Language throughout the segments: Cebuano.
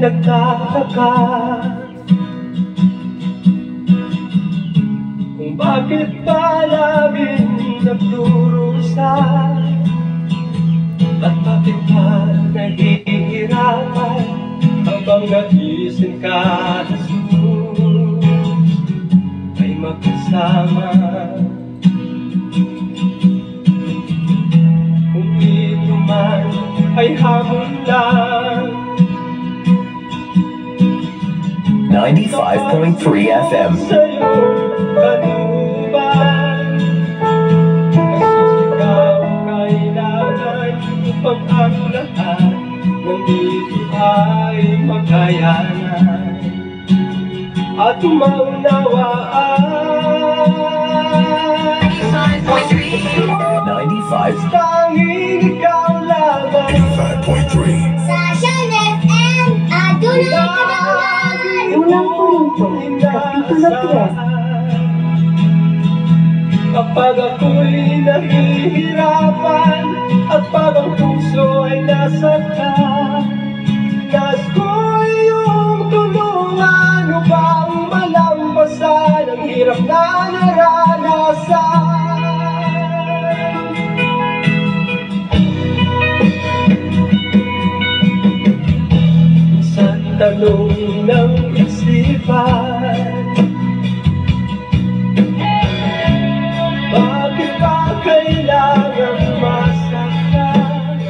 Nagtataka kung bakit ba laging nagdurusa at bakit ba nahihirapan habang naisin ka, Jesus, ay makasama. Kung ito man ay hamon lang. 95.3 FM. Sa'yo kalooban, Jesus, ikaw kailangan upang ang lahat nandito ay makayanan at maunawaan. 95. Tanging ikaw lamang. 85.3. Sa Shine FM, adunay kadaulan. Unang Korinto, Kapitulo 3. Kapag ako'y nahihirapan at pag ang puso ay nasaktan, nais ko iyong tulungan upang malampasan ang hirap na naranasan. Minsan tanong ng isipan, bakit ba kailangan masaktan?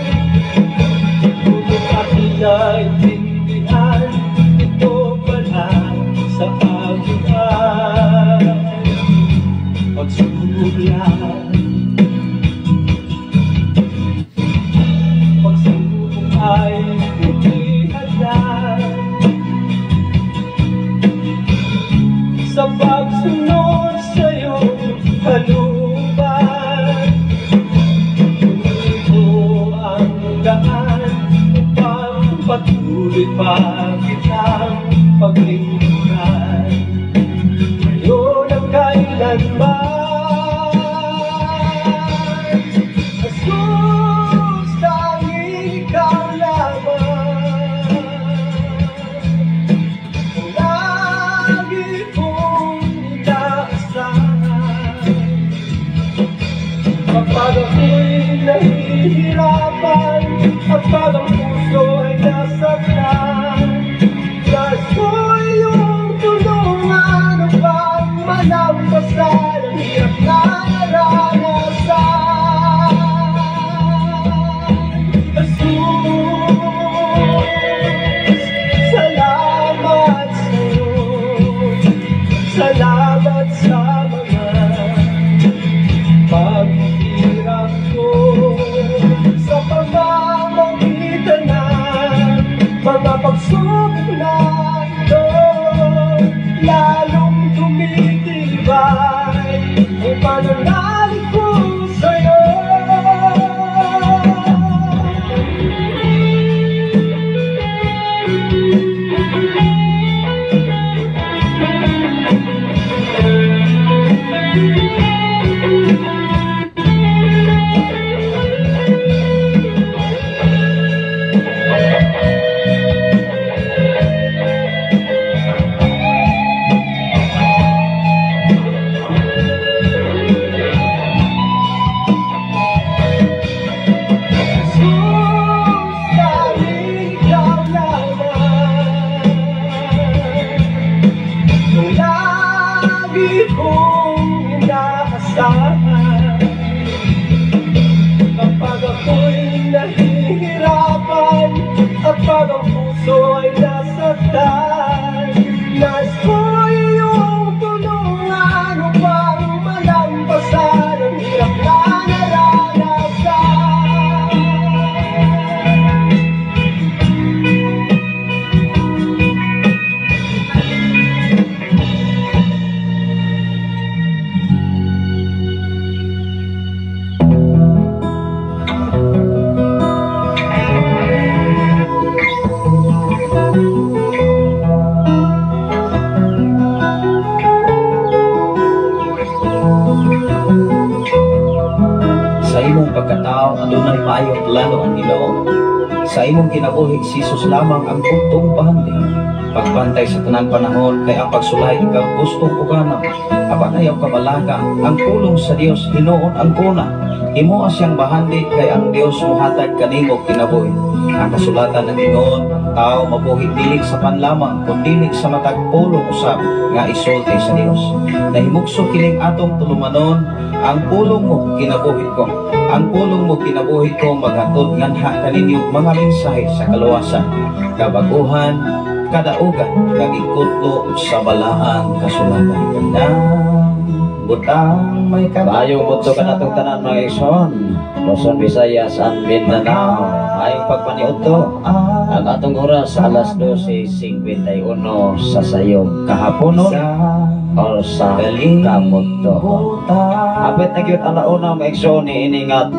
Ngunit aking naintindihan, ito pala sa akin ay pagsubok lang. Pagsubok ay hindi hadlang sa pagsunod sa iyong kalooban. Ito ang daan upang patuloy pa kitang paglingkuran ngayon at kailanman. Jesus, tanging ikaw lamang ang lagi kong inaasahan. Kapag ako'y nahihirapan at pag ang puso ay nasaktan, nais ko iyong tulungan upang malampasan ang hirap na naranasan. Jesus, salamat sa'yo. Salamat sa mga paghihirap ko sa pamamagitan ng mga pagsubok na ito. Lalong tumitibay ang pananalig ko sa'yo. Jesus, tanging ikaw lamang ang lagi kong inaasahan. Kapag ako'y nahihirapan at pag ang puso ay nasaktan, nais ko iyong tulungan upang malampasan ang hirap na naranasan. Sa imong pagkatao, adunay maayong plano ang Ginoo. Sa imong kinabuhi, si Jesus lamang ang bugtong bahandi. Pagbantay sa tanang panahon kay ang pagsulay ikaw gustong ugana. Apan ayaw kabalaka, ang pulong sa Dios hinuon ang kuna. Himoa siyang bahandi kay ang Dios mohatag kanimo kinabuhi. Ang kasulatan ng ingon, ang tao mabuhi dili sa pan lamang kun dili sa matag pulong usab nga isulti sa Dios. Nahimugso kining atong tulumanon, ang pulong mo kinabuhi ko. Ang pulong mo kinabuhi ko maghatod nganha kaninyo mga mensahe sa kaluwasan, kabaguhan, kadaugan, kag ikutlo sa balaang kasulatan. Kanang butang may Maayong buntag kanatong tanan, mga igsoon. Luzon, Visayas and Mindanao. Maayong pagpaniudto. Ang atong oras, alas 12:51 sa sayong kahaponon o sa kabugtoon. Hapit na gyud alauna, mga igsoon, ni iningat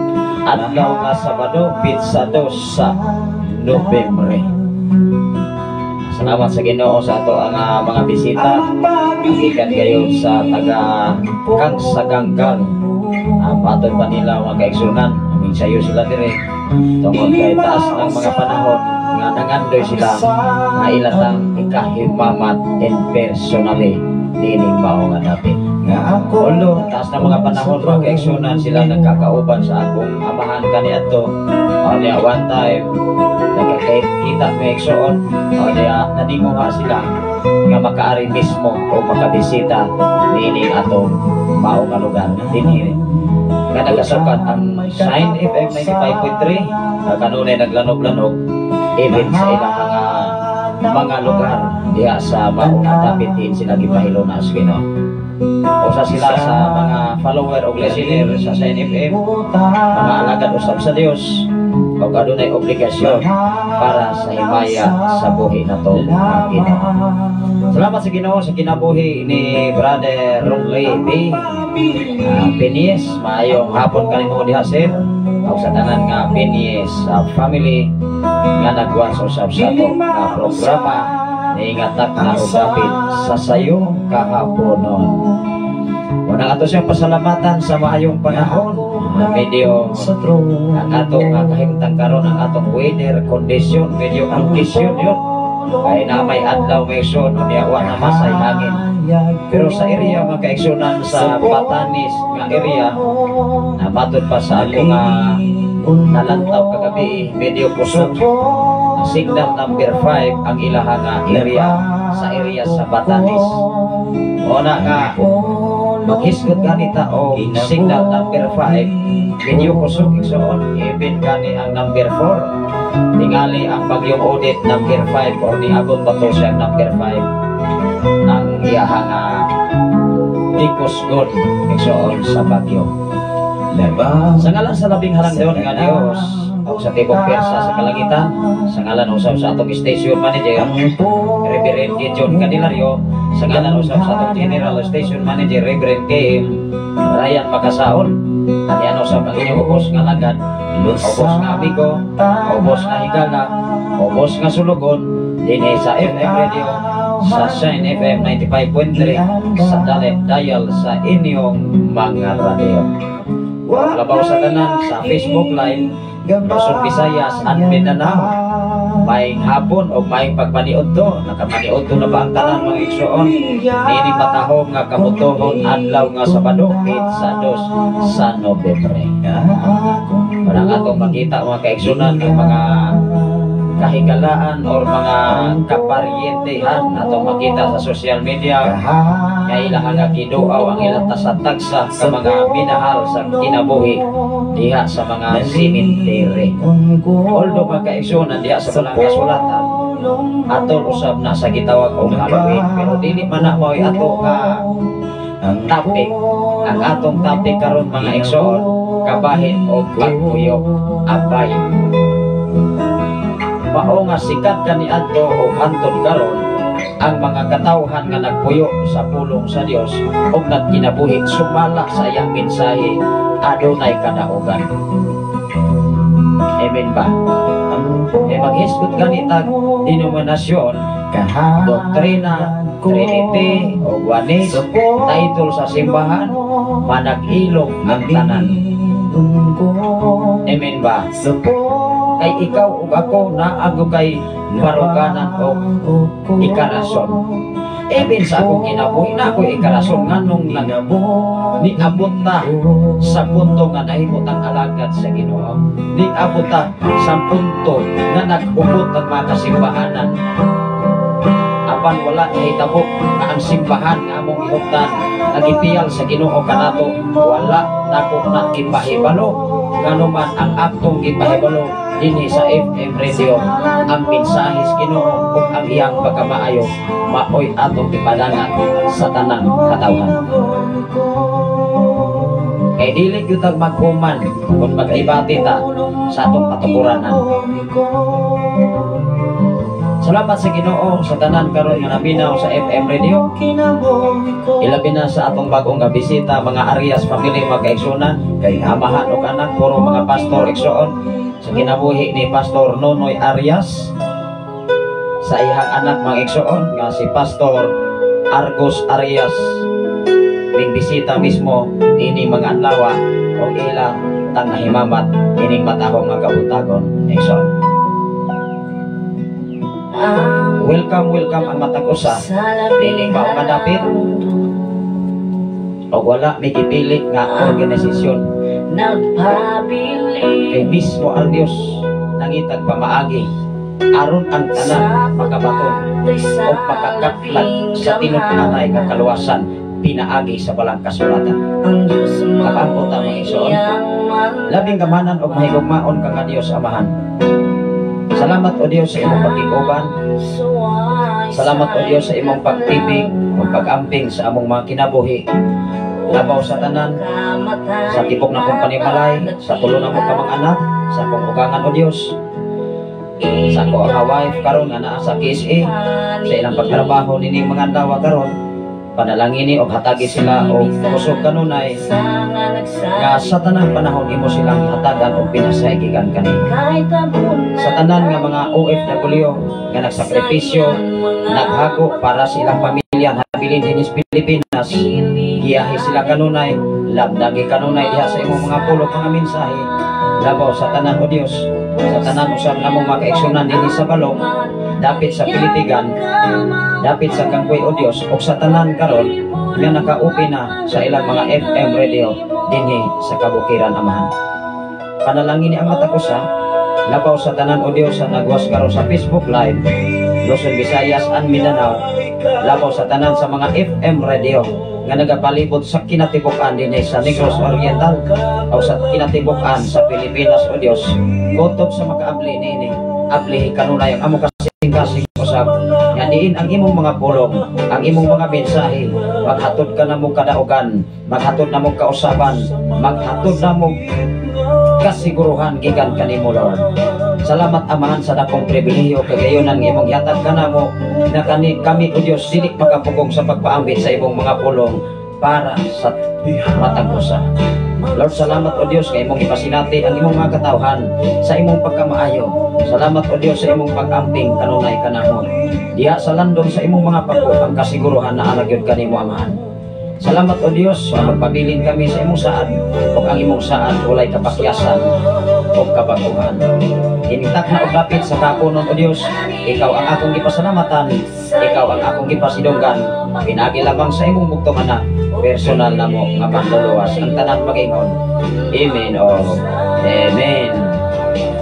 adlaw nga Sabado, pitsa 2 sa Nobyembre. Salamat sa Ginoo sa ato ang mga bisita. Gikan kayo sa taga Kang Sagangkal. Patod pa nila, mga kaigsunan. Aming sayo sila dire. Tungod kay taas ng mga panahon nga nangandoy sila nga ilatang ikahimamat in personally dining mao nga dapit. Nga ako Although, taas ng mga panahon, mga kaigsunan, sila nagkakauban sa akong amahan kaniadto. O niya, one time, nagkakita may igsoon, o niya, naninguha sila nga makaari mismo o makabisita niining atong mao nga lugar dinhi nga nagasukat ang Shine FM 95.3 nga kanunay naglanog-lanog even sa ilang mga lugar diha sa mao nga dapit diin sila gipahilona sa Ginoo. Usa sila sa mga follower o listener sa Shine FM, mga alagad usab sa Dios o adunay obligasyon para sa himaya sa buhi nato nga Ginoo. Salamat sa Ginoo sa kinabuhi ni Brother Ronley B. Pinies, maayong hapon kanimo diha, sir. Ug sa tanan nga Pinies family nga nagwatch usab sa ato nga programa niingatak na og dapit sa sayong kahaponon. Unang ato siyang pasalamatan sa maayong panahon. Medyo ang ato nga kahimtang karon, ang atong weather condition, medyo condition yun. Kay na may adlaw may son, unya wa na masay hangin. Pero sa area, mga kaigsunan, sa Batanes nga area, na matod pa sa ako nga nalantaw kagabi, medyo kusog. Signal number 5 ang ilaha nga area sa area sa Batanes. O na nga maghisgot ganita o signal number 5, medyo kusog, igsoon, even gani ang number 4. Tingali ang bagyong Odette, number 5 or niabot pa to siya number 5 ang iyaha nga dikusgon, igsoon, sa bagyo. Sa ngalan sa labing halangdon nga Dios o sa tibok pwersa sa kalangitan, sa ngalan usab sa atong station manager, Reverend Gideon Candelario, sa ngalan usab sa atong general station manager, Reverend K.M. Ryan Makasaon, at yan usab ang inyong ubos nga lagad, ubos nga amigo, ubos nga higala, ubos nga sulugon, dinhi sa FM Radio, sa Shine FM 95.3, sa dalet dial sa inyong mga radio. Labaw sa tanan sa Facebook Live, Luzon, Visayas and Mindanao. Maayong hapon o maayong pagpaniudto. Nakapaniudto na ba ang tanan, mga igsoon? Niining matahom nga kabugtohon adlaw nga Sabado, 8 sa 2 sa Nobyembre. Parang atong makita, mga kaigsunan, ang mga kahigalaan or mga kaparyentehan atong makita sa social media nga ilang nga giduaw ang ilang tasa-tagsa ka mga minahal sa kinabuhi diha sa mga cemetery. Although, mga kaigsunan, diha sa balang kasulatan atol usab na sa gitawag og Halloween, pero dili man na mao'y ato nga topic. Ang atong topic karon, mga igsoon, kabahin og pagpuyo, abay. Mao nga sikat kaniadto o hantod karon ang mga katawhan nga nagpuyo sa pulong sa Dios ug nagkinabuhi sumala sa iyang mensahe adunay kadaugan. Amen ba? Eh maghisgot ganitag denominasyon, doktrina, Trinity o Oneness, title sa simbahan, manag-ilog ang tanan. Amen ba? Kay ikaw ug ako naa kay baruganan o ikarason. Even sa akong kinabuhi na ako'y ikarason nganong nag niabot ta sa punto nga nahimo tang alagad sa Ginoo. Niabot ta sa punto nga nag-ubot ang mga kasimbahanan. Apan wala nahitabo nga ang simbahan nga among gihuptan nga gipiyal sa Ginoo kanato, wala nako na gipahibalo, ngano man ang atong gipahibalo dinhi sa FM radio ang mensahe sa Ginoo ug ang iyang pagkamaayo, maoy atong gipadangat sa tanang katawhan. Kay dili gyud tag maghuman kung magdebate ta sa atong katukuranan. Salamat sa Ginoo sa tanan karon nga naminaw sa FM radio. Ilabi na sa atong bagong nga bisita, mga Arias family, mga kaigsunan, kay amahan ug anak puro mga pastor, igsoon, sa kinabuhi ni Pastor Nonoy Arias, sa iyang anak, mga igsoon, nga si Pastor Argos Arias, ning bisita mismo ini mga adlaw og ila tang nahimamat ining matahong nga kabuntagon, igsoon. Welcome, welcome ang matag usa nining mao nga dapit og wala may gipili nga organisasyon kay mismo ang Dios nangitag pamaagi aron ang tanan makabaton o makakaplag sa tinud-anay nga kaluwasan pinaagi sa balang kasulatan. Nakaampo ta, mga igsoon. Labing gamanan og mahigugmaon ka nga Dios Amahan. Salamat, O Dios, sa imong pagkikuban. Salamat, O Dios, sa imong pagtibig ug pag-amping sa among mga kinabuhi. Labaw sa tanan, sa tibok na kong panimalay, sa tulo na mong kamang anak, sa akong ugangan, O Dios, sa ako ang wife karon nga naa sa KSA, sa ilang pagtrabaho nining mga adlaw karon, panalangini og hatagi sila og kusog kanunay nga sa tanang panahon imo silang hatagan og pinasay gikan kanimo. Sa tanan nga mga OFW nga nagsakripisyo, naghago para sa ilang pamilya habilin dinhi sa Pilipinas, giyahe sila kanunay, labdagi kanunay diha sa imong mga pulong, mga mensahe. Labaw sa tanan, O Dios, sa tanan usab namong mga kaigsunan dinhi sa Balong, dapit sa Pilitigan, dapit sa Kangkoy, O Dios, ug sa tanan karon nga nakaupi na sa ilang mga FM radio dinhi sa kabukiran, Amahan. Panalangin ni ang matag usa, labaw sa tanan, O Dios, sa nagwas karon sa Facebook Live, Luzon, Visayas and Mindanao, labaw sa tanan sa mga FM radio nga nagapalibot sa kinatibuk-an dinhi sa Negros Oriental o sa kinatibuk-an sa Pilipinas, O Dios, kutob sa makaabli niini, ablihi kanunay ang among kasing-kasing usab nga diin ang imong mga pulong, ang imong mga mensahe, maghatod ka namo kadaugan, maghatod namo kausaban, maghatod namo kasiguruhan gikan kanimo, Lord. Salamat, Amahan, sa dakong pribilehiyo kagayonan nga imong gihatag kanamo na kani kami, O Dios, dili makapugong sa pagpaambit sa imong mga pulong para sa matag usa. Lord, salamat, O Dios, kay imong ipasinati ang imong mga katawhan sa imong pagkamaayo. Salamat, O Dios, sa imong pag-amping kanunay kanamo. Diha sa landong sa imong mga pako ang kasiguruhan na ara gyud kanimo, Amahan. Salamat, O Dios, sa magpabilin kami sa imong saad ug ang imong saad walay kapakyasan o kabaguhan. Inintak na og dapit sa kapunon, O Dios, ikaw ang akong gipasalamatan, ikaw ang akong gipasidunggan, pinagi lamang sa imong bugtong anak, personal na mo nga manluluwas. Ang tanan mag-ingon, Amen o Amen.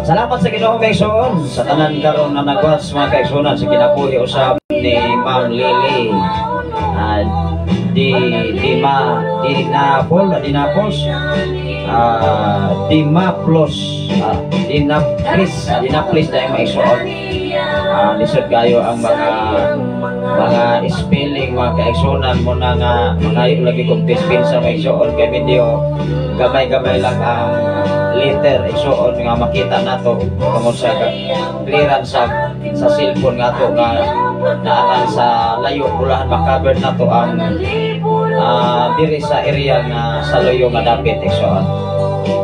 Salamat sa Ginoo, mga igsoon, sa tanan karon na nagwatch, mga kaigsunan, sa kinabuhi usab ni Ma'am Lily. Di di ma di Napol, di Napos, di Maplos, di Naplis, di Naplis dahil mga igsoon. Lisod kayo ang mga spelling, mga kaigsunan mo na nga mga lagi kong tispin sa mga igsoon kay medyo gamay-gamay lang ang letter, igsoon, nga makita nato tungod sa clearance sa cellphone nga ato nga naanan sa layo, bulahan makover nato ang diri sa area nga sa luyo nga dapit, igsoon.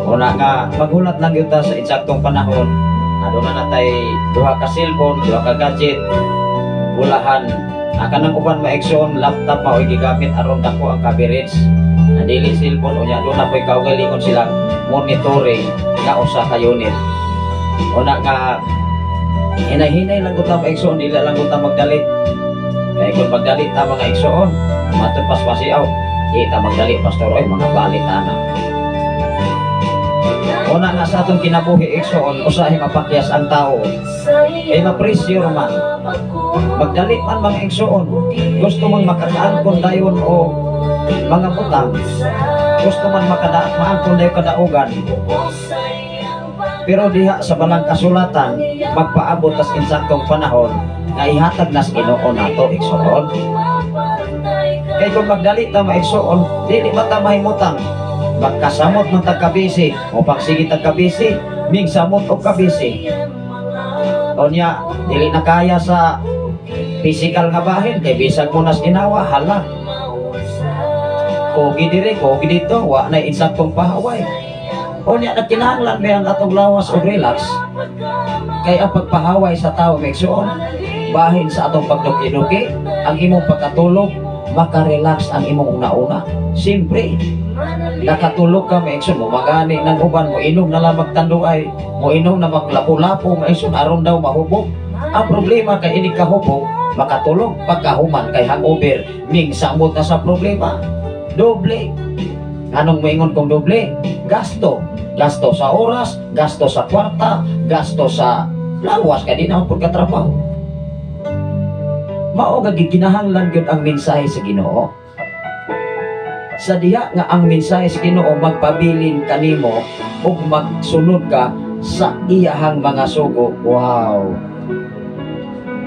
Una nga maghulat lang gyud ta sa eksaktong panahon. Aduna na tay duha ka cellphone, duha ka gadget, bulahan kanang uban, mga igsoon, laptop mao'y gigamit aron dako ang coverage na dili cellphone. Unya doon na po'y kaugalingon silang monitoring nga usa ka unit. Una nga hinay-hinay lang gud ta, mga igsoon, dili lang gud ta magdali. Kay kung magdali ta, mga igsoon, matud paspasiaw. Di ta magdali, pastor, oy, mga balit ana. Una nga sa atong kinabuhi, igsoon, usahay mapakyas ang tao. Kay ma-pressure man. Magdali man, mga igsoon. Gusto mang makakaangkon dayon o mga butang. Gusto man makadaat maangkon dayon kadaugan. Pero diha sa balang kasulatan, magpaabot tas insaktong panahon nga ihatag nas Ginoo nato, igsoon. Kay kung magdali ta, mga igsoon, dili man ta mahimutang. Magkasamot man tag kabisi, o pagsige tag kabisi, ming samot og kabisi. Unya, dili na kaya sa physical nga bahin kay bisag mo nas ginawa, hala. Kogi diri, kogi dito, wa na insaktong pahaway. Unya, nagkinahanglan may ang atong lawas og relax. Kay ang pagpahaway sa tao, mga igsoon, bahin sa atong pagduki-duki, ang imong pagkatulog, makarelax ang imong una-una. Siyempre, nakatulog ka, mga igsoon, mo magani ng uban, mo inom na lang magtanduay, mo inom na maglapo-lapo, mga igsoon, aron daw mahubog. Ang problema kay inig kahubog, makatulog, pagkahuman kay hangover, ming samot na sa problema. Doble. Anong moingon kong doble? Gasto. Gasto sa oras, gasto sa kwarta, gasto sa lawas, kay di na pud katrabaho. Mao nga gikinahanglan gyud ang mensahe sa Ginoo. Sa diha nga ang mensahe sa Ginoo magpabilin kanimo ug magsunod ka sa iyahang mga sugo. Wow.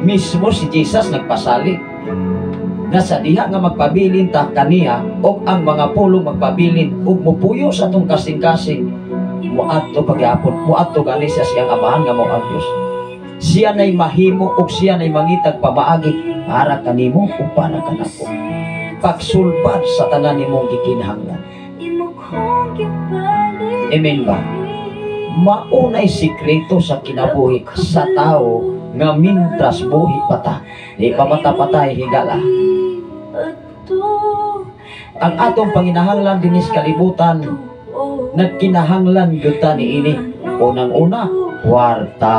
Mismo si Jesus nagpasali nga sa diha nga magpabilin ta kaniya ug ang mga pulong magpabilin ug mupuyo sa atong kasing-kasing, moadto pagyapon, moadto gani sa siyang amahan nga mao ang Dios. Siya nay mahimo ug siya nay mangitag pamaagi para kanimo ug para kanako. Pagsulbad sa tanan nimong gikinahanglan. Amen ba? Maunay sikreto sa kinabuhi sa tao nga mintras buhi pa ta. Di pa matapatay, higala. Ang atong panginahanglan dinis kalibutan, nagkinahanglan gyud ta niini. Unang-una, kwarta.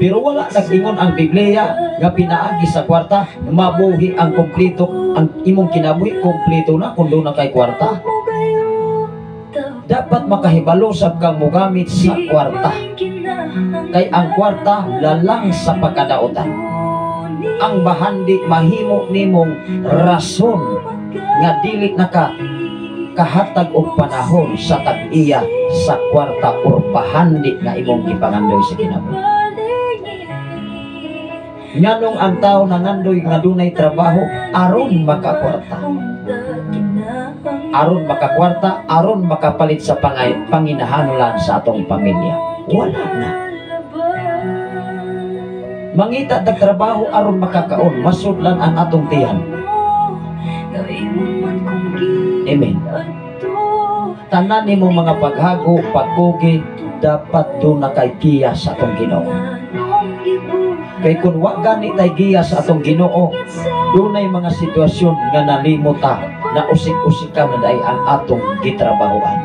Pero wala nag-ingon ang Biblia nga pinaagi sa kwarta, mabuhi ang kompleto, ang imong kinabuhi kompleto na kung doon na kay kwarta. Dapat makahibalo sab kang mogamit sa kwarta. Kay ang kwarta lalang sa pagkadaotan. Ang bahandi mahimo nimong rason nga dili na ka kahatag og panahon sa tag-iya sa kwarta or bahandi nga imong gipangandoy sa kinabuhi. Nganong ang tao nangandoy nga dunay trabaho aron makakwarta. Aron makakwarta, aron makapalit sa panginahanglan sa atong pamilya. Wala na. Mangita tag trabaho aron makakaon, masudlan ang atong tiyan. Amen. Tanan nimo mga paghago, pagkugi, dapat doon na kay giya sa atong Ginoo. Kay kung wa gani tay giya sa atong Ginoo, dunay mga sitwasyon nga nalimot ta, na usik-usik ka na dai ang atong gitrabahoan.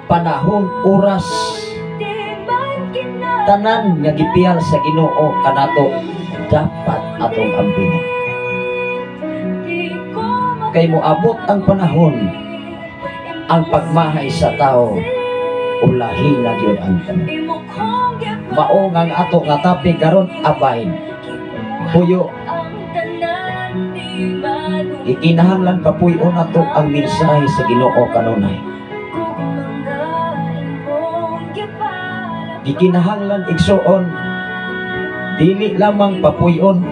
Panahon, oras, tanan nga gipiyal sa Ginoo kanato dapat atong ampingan. Kay moabot ang panahon, ang pagmahay sa tao ulahi na gyud ang tanan. Mao nga ang ato nga topic karon, abide. Puyo. Ikinahanglan papuyo nato ang mensahe sa Ginoo kanunay. Gikinahanglan, igsuon, dili lamang papuyon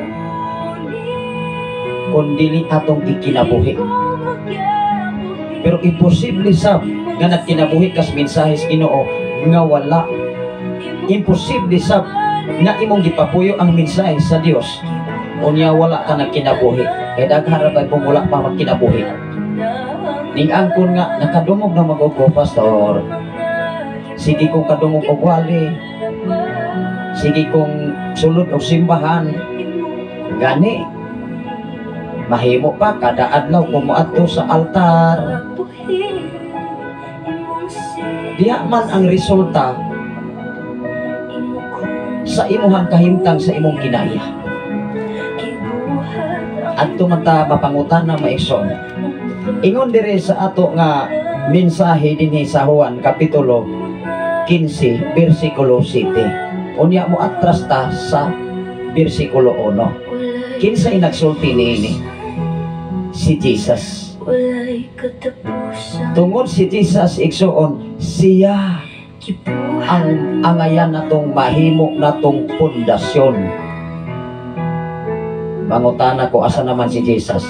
kun dili atong ikinabuhi. Pero imposible sab nga nagkinabuhi kas mensahe sa Ginoo nga wala. Imposible sab nga imong gipapuyo ang mensahe sa Dios unya wala ka nagkinabuhi. Kay daghan ra bay wala pa magkinabuhi. Ning angkon nga nakadungog na mag-ugo, pastor. Sige kong kadungog og wali. Sige kong sulod og simbahan. Gani mahimo pa kada adlaw kung moadto sa altar. Diha man ang resulta sa imuhang kahimtang sa imong kinaiya. Adto man ta mapangutana, mga igsoon. Ingon diri sa ato nga mensahe dinhi sa Juan kapitulo 15 bersikulo 7. Unya mo atras ta sa bersikulo 1. Kinsay nagsulti niini? Si Jesus. Tungod si Jesus, igsoon, siya ang angayan natong mahimo natong pundasyon. Mangutana ko, asa naman si Jesus?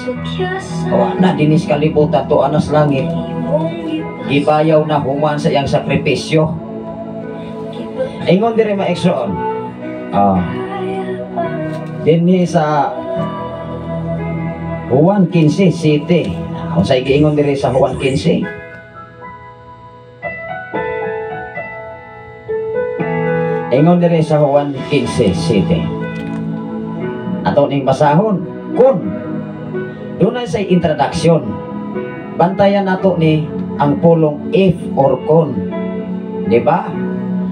Wa na dinis kalibutan, tuwa na sa langit. Gibayaw na human sa iyang sakripisyo. Ingon diri, mga igsoon. Dinhi sa Juan 15:7. Unsay giingon diri sa Juan 15? Ingon diri sa Juan 15:7. Ato ning basahon kun dunay say introduction. Bantayan nato ni ang pulong "if" or "kun". Di ba?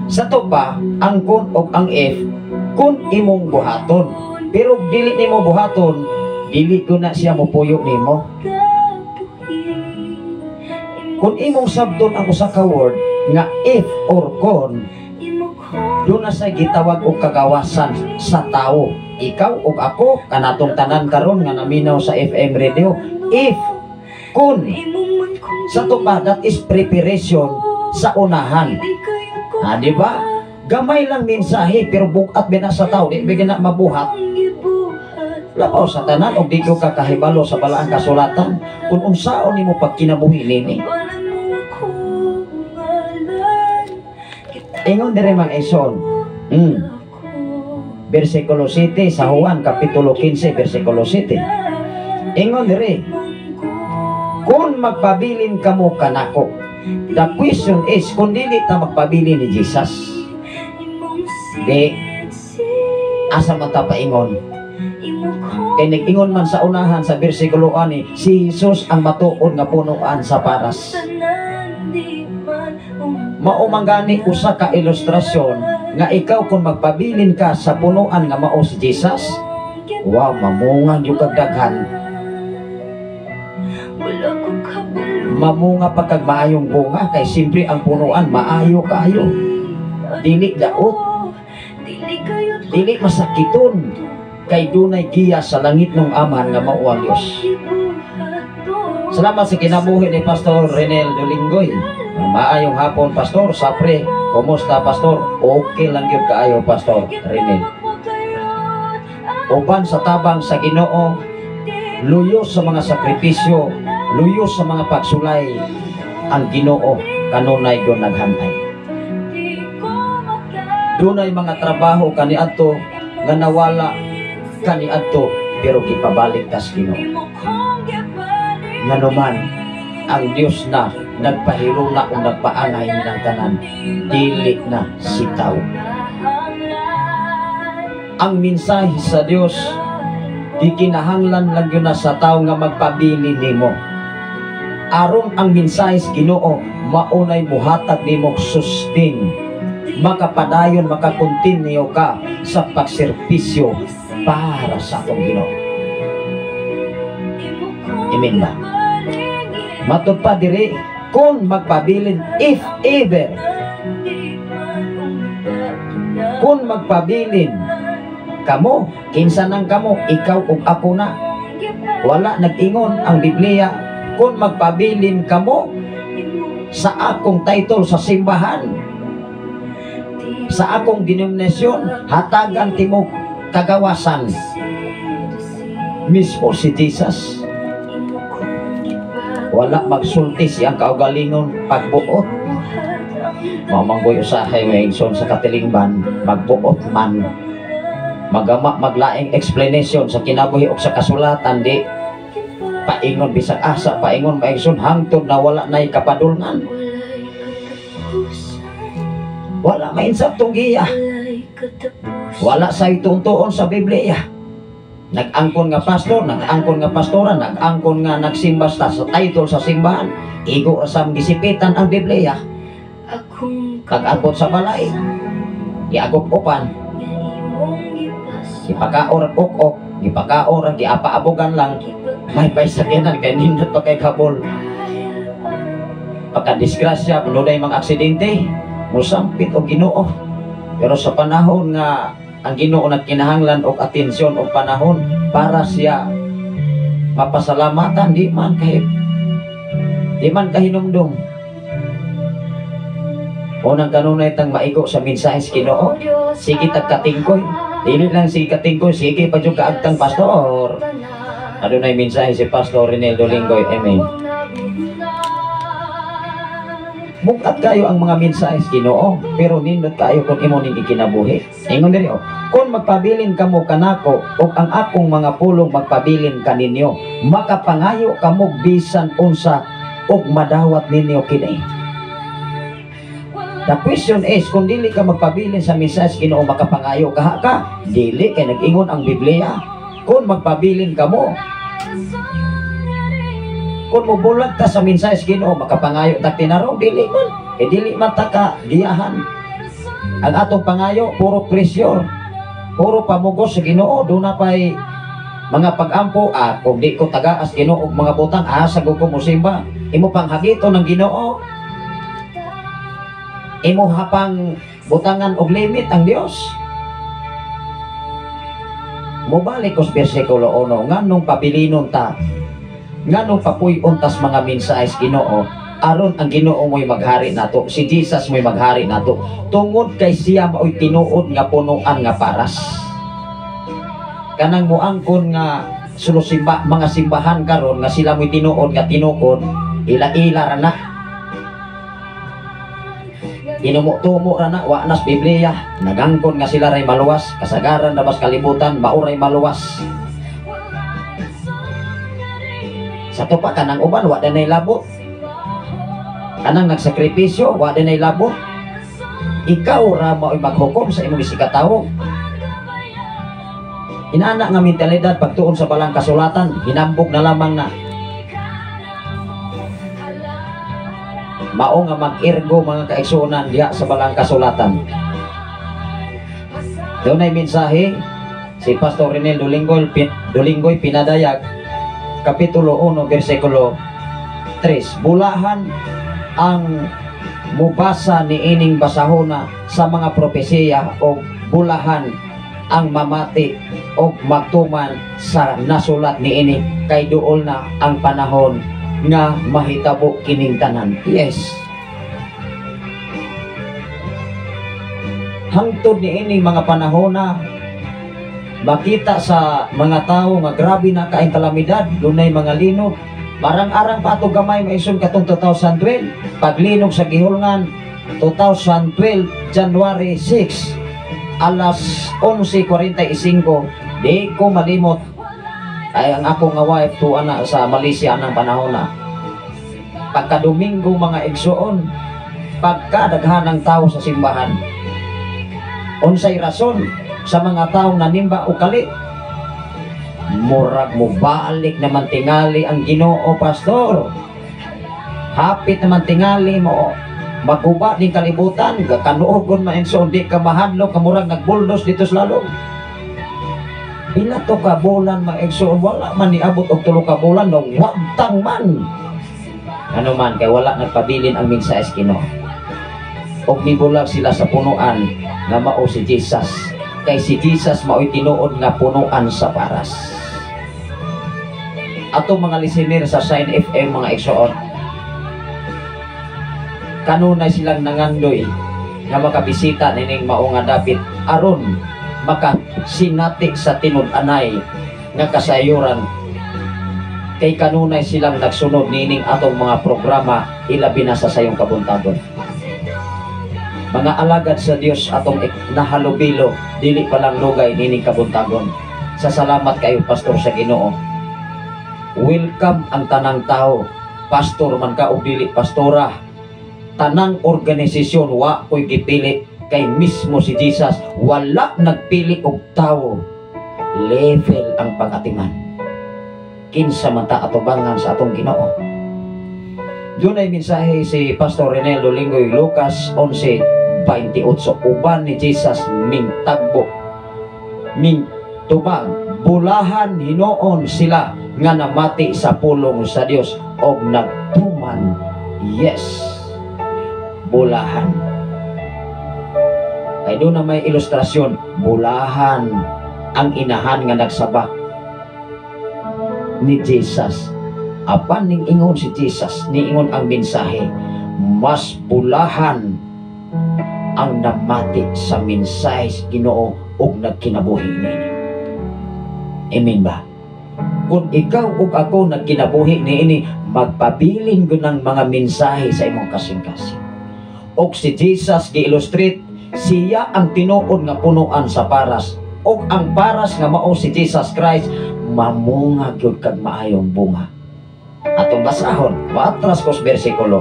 Sa to pa, ang "kun" o ang "if", kun imong buhaton. Pero dili nimo buhaton, dili ko na siya mopuyo nimo. Kung imong sabton ang usa ka word nga "if" or "kun", duna sa gitawag og kagawasan sa tao. Ikaw ug ako, kanatong tanan karon nga naminaw sa FM radio, if, kun, sa to pa, that is preparation sa unahan. Ha, di ba? Gamay lang mensahe pero bugat bina sa tao, di ba na mabuhat? Labaw sa tanan og di ko kakahibalo sa balaang kasulatan kung unsaon nimo pagkinabuhi nini. Ingon dire, mga igsoon. Versikulo 7 sa Juan kapitulo 15 versikulo 7. Ingon dire, "Kung magpabilin kamo kanako." The question is, kung dili ta magpabilin ni Jesus, di asa man ta paingon? Kay nag-ingon man sa unahan sa bersikulo ani, si Jesus ang matuod nga punuan sa paras. Mao man gani usa ka ilustrasyon nga ikaw kung magpabilin ka sa punuan nga mao si Jesus, wow, mamunga gyud kag daghan. Mamunga pa kag maayong bunga kay siyempre ang punuan maayo kaayo. Dili daot, dili masakiton kay dunay giya sa langit ng Amahan nga mao ang Dios. Salamat sa kinabuhi ni Pastor Renel Dolinggoy. Maayong hapon, Pastor. Sapre, kumusta, Pastor? Okay lang gyud kaayo, Pastor Renel. Uban sa tabang sa Ginoo, luyo sa mga sakripisyo, luyo sa mga pagsulay, ang Ginoo kanunay gyud naghanay. Dunay mga trabaho kaniadto nga nawala kaniadto pero gipabalik tas Ginoo. Nganuman ang Dios na nagpahiruna o nagpaanay ng tanan, dili na si tao. Ang mensahe sa Dios gikinahanglan lang yun na sa tao nga magpabili nimo. Aron ang mensahe sa Ginoo maunay muhatag nimo sustain, makapadayon, makakontinue ka sa pagserbisyo para sa atong Ginoo. Amen ba? Matud pa diri, kung magpabilin, if ever, kung magpabilin kamo, kinsa nang kamo, ikaw ug ako na. Wala nag-ingon ang Biblia kung magpabilin kamo sa akong title sa simbahan, sa akong denominasyon, hatagan timo kagawasan. Mismo si Jesus wala magsulti siyang kaugalingon pagbuot. Mamanggoy usahay, mga igsoon, sa katilingban, magbuot man, magama maglaing explanation sa kinabuhi o sa kasulatan, di paingon bisag asa paingon, mga igsoon, hangtod na wala na'y kapadulngan, wala mainsabtong giya, wala sa ituon sa Biblia. Nag-angkon nga pastor, nag-angkon nga pastora, nag-angkon nga nagsimba sa title sa simbahan, igo ra sa gisipitan ang Biblia. Pag-abot sa balay, giagop-upan, gipakaor ok-ok, gipakaor, giapa-abugan lang, may sakyanan kay nindot pa kay kabol. Pagka-disgrasya, dunay mga aksidente, musampit og Ginoo. Pero sa panahon nga ang Ginoo nagkinahanglan og atensyon og panahon para siya mapasalamatan, di man kahinumdum. Unang kanunay tang maigo sa mensahe sa Ginoo. Sige tag katingkoy. Dili lang sige katingkoy, sige pa jud kaagtang pastor. Adunay mensahe si Pastor Renel Dolinggoy. Amen. Bukat kayo ang mga mensahe sa Ginoo, pero nindot kayo kung imo ning ikinabuhi. Ingon diri oh, kung magpabilin kamo kanako ug ang akong mga pulong magpabilin kaninyo, makapangayo kamo bisan unsa ug madawat ninyo kini. The question is, kung dili ka magpabilin sa mensahe sa Ginoo, makapangayo ka ka? Dili, kay nag-ingon ang Biblia. Kung magpabilin kamo, kung mubulag ta sa mensahe sa Ginoo, makapangayo ta tinarong, dili man. Eh dili man ta ka giyahan. Ang atong pangayo, puro pressure. Puro pamugos sa Ginoo, duna pa'y mga pag-ampo, kung di ko tagaas Ginoo og mga butang, asa ko mosimba. Imo pang hagito ng Ginoo. Imo hapang butangan og limit ang Dios. Mobalik ko sa bersikulo 1, nganong pabilinon ta, nganong papuy-on tas mga mensahe sa Ginoo, aron ang Ginoo mo'y maghari nato, si Jesus mo'y maghari nato, tungod kay siya mao'y tinuod nga punuan nga paras. Kanang muangkon nga sulusimba, mga simbahan karon nga sila mo'y tinuod nga tinukod, ila-ila ra na. Inumo-tumo ra na, wa nas Biblia, nagangkon nga sila ray maluwas, kasagaran na bas kalibutan, mauray maluwas. Sa tupa kanang uban, wa dinay labot. Kanang nagsakripisyo, wa dinay labot. Ikaw ra mao'y maghukom sa imong isikatawo. Inana nga mentalidad pagtuon sa balang kasulatan, hinambog na lamang na. Mao nga mag-ergo mga kaigsuonan diha sa balang kasulatan. Dunay mensahe si Pastor Renel Dolinggoy pinadayag, Kapitulo 1, versikulo 3. Bulahan ang mubasa niining basahona sa mga propesiya o bulahan ang mamati o magtuman sa nasulat niini kay duol na ang panahon nga mahitabo kining tanan. Yes. Hangtod niining mga panahon na makita sa mga tao nga grabe na kaing kalamidad, dunay mga linog. Barang-arang pa ato gamay maison katong 2012, paglinog sa gihulngan 2012 January 6 alas 11:45, di ko malimot. Ay ang ako nga wife tuwa na sa Malaysia anang panahon na. Pagka Domingo mga igsoon, pagkadaghan ng tao sa simbahan. Unsay rason sa mga tao nanimba o kalit? Murag mobalik naman tingali ang Ginoo, pastor. Hapit naman tingali mo. Maguba din kalibutan, gakanuogon man igsoon, di ka mahadlok, kamurag nagbuldos dito sa lalong. Pila to ka bulan mga igsoon, wala man niabot og tulo ka bulan, no, wagtang man. Ano man, kay wala nagpabilin ang mensahe sa Ginoo. Og mibulag sila sa punuan nga mao si Jesus. Kay si Jesus mao'y tinuod nga punuan sa paras. Atong mga listener sa Shine FM mga igsoon, kanunay silang nangandoy nga makabisita nining mao nga dapit aron makasinati sa tinud-anay nga kasayuran, kay kanunay silang nagsunod nining atong mga programa ilabi na sa sayong kabuntagon. Mga alagad sa Dios atong nahalubilo, dili pa lang lugay nining kabuntagon. Sa salamat kayo pastor sa Ginoo. Welcome ang tanang tao, pastor man ka o dili pastora. Tanang organisasyon wa ko'y gipili, kay mismo si Jesus wala nagpili og tawo. Level ang pag-atiman. Kinsa man ta atubangan sa atong Ginoo. Dunay mensahe si Pastor Reneldo Linggoy, Lucas 11:28, uban ni Jesus mingtagbo, ming tubag, bulahan hinuon sila nga namati sa pulong sa Dios og nagtuman. Yes, bulahan. Kay doon na may ilustrasyon, bulahan ang inahan nga nagsabak ni Jesus. Apan ning ingon si Jesus, niingon ang mensahe, mas bulahan ang namati sa mensahe sa Ginoo ug nagkinabuhi niini. Amen ba? Kung ikaw ug ako nagkinabuhi niini, magpabilin gud ng mga mensahe sa imong kasing-kasing. Og si Jesus gi-illustrate, siya ang tinuod nga punuan sa paras. Og ang paras nga mao si Jesus Christ, mamunga gyud kag maayong bunga. Atong basahon, paatras ko sa bersikulo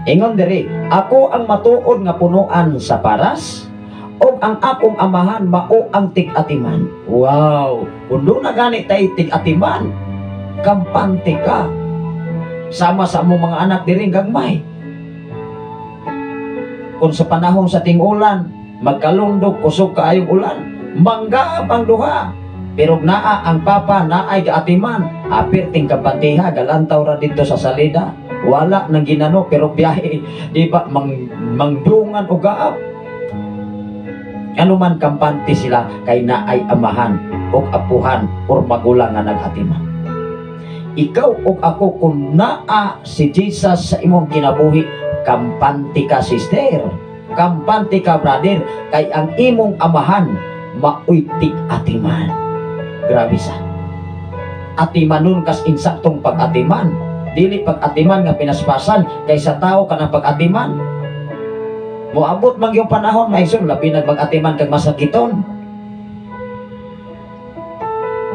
1. Ingon diri, ako ang matuod nga punuan sa paras, ug ang akong amahan mao ang tig-atiman. Wow! Kung doon na gani tay tig-atiman, kampante ka. Sama sa among mga anak diri gagmay. Kung sa panahon sa ting-ulan, magkalundog, kusog kaayong ulan, manggaab ang duha. Pero naa ang papa, naay gaatiman, apirting kampantiha, galantaw ra dito sa salida. Wala nang ginano, pero biyahe, di ba, mangdungan o gaab. Ano man kampante sila, kay naay amahan, o apuhan, or magulang nga nag-atiman. Ikaw o ako, kung naa si Jesus sa imong kinabuhi, kampante ka, sister, kampante ka, brother, kay ang imong amahan, maoy tig-atiman. Grabe sa atimanon kas insaktong pag-atiman, dili pag-atiman nga pinaspasan kay sa tao kanang pag-atiman. Moabot man yung panahon, maison, labi nag mag-atiman kag masakiton.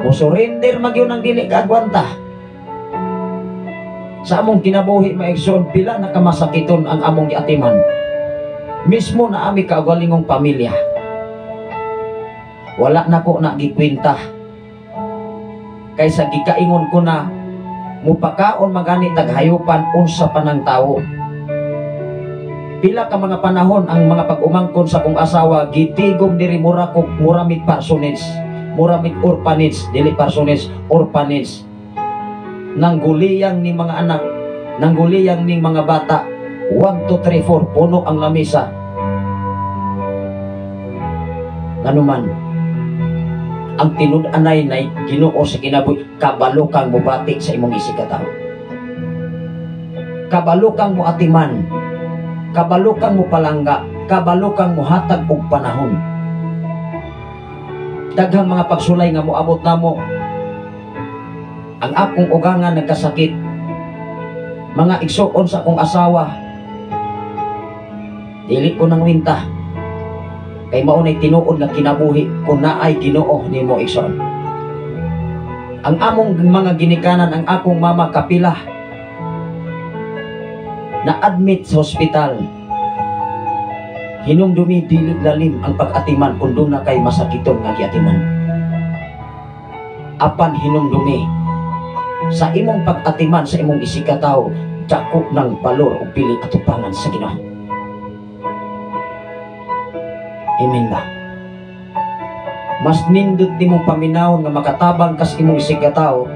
Mo surrender man gyud ang dili ka agwanta. Sa among kinabuhi, maigsoon, pila na kamasakiton ang among giatiman. Mismo na ami kaugalingong pamilya. Wala na ko na gikwenta. Kaysa gikaingon ko na mupakaon magani taghayupan unsa pa ng tao. Pila ka mga panahon ang mga pag-umangkon sa kong asawa gitigom diri mura ko muramig parsonage, muramig orphanage, dili parsonage, orphanage. Nangguliyang ni mga anak, nangguliyang ni mga bata, 1, 2, 3, 4, puno ang lamisa. Nganuman, ang tinud-anay na Ginoo sa kinabuhi, kabalo kang mubati sa imong isigkatawo. Kabalo kang muatiman, kabalo kang mupalangga, kabalo kang muhatag og panahon. Daghang mga pagsulay nga moabot namo. Ang akong ugangan nagkasakit, mga igsuon sa akong asawa, dili ko nang winta. Kay mao nay tinuod nga kinabuhi kung naay Ginoo nimo, igsoon. Ang among mga ginikanan, ang akong mama kapila na-admit sa ospital. Hinumdumi dili lalim ang pag-atiman kung doon na kay masakiton nga giatiman. Apan hinumdumi sa imong pag-atiman sa imong isigkatawo, dako ng balor o pili atubangan sa Ginoo. Amen ba? Mas nindot nimong paminawon nga makatabang kas imong isigkatawo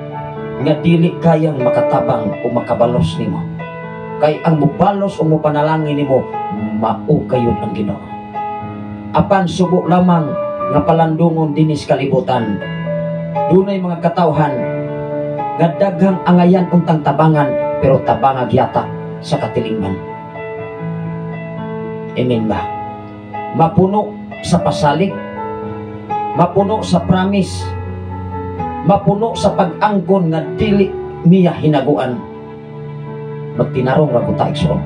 nga dili kayang makatabang o makabalos nimo. Kay ang mubalos o mupanalangin nimo, mao kayod ang Ginoo. Apan subo lamang nga palandungon dinis kalibutan. Dunay mga katawhan nga daghang angayan untang tabangan, pero tabanga gyata sa katilingban. Amen ba? Mapuno sa pasalig, mapuno sa promise, mapuno sa pag-angkon nga dili niya hinaguan. Magtinarong ra ko ta, igsoon.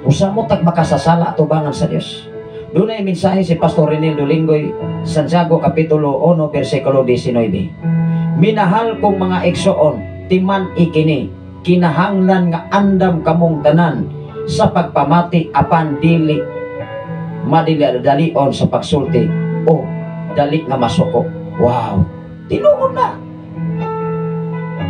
Usa mo tag makasasala atubangan sa Dios. Dunay mensahe si Pastor Renildo Linggoy, Santiago Kapitulo 1, versikulo 19. Minahal kong mga igsoon, timan ikini, kinahanglan nga andam kamong tanan sa pagpamati apan dili madali-dalion sa pagsulti o dali nga masuko. Wow, tinuod na.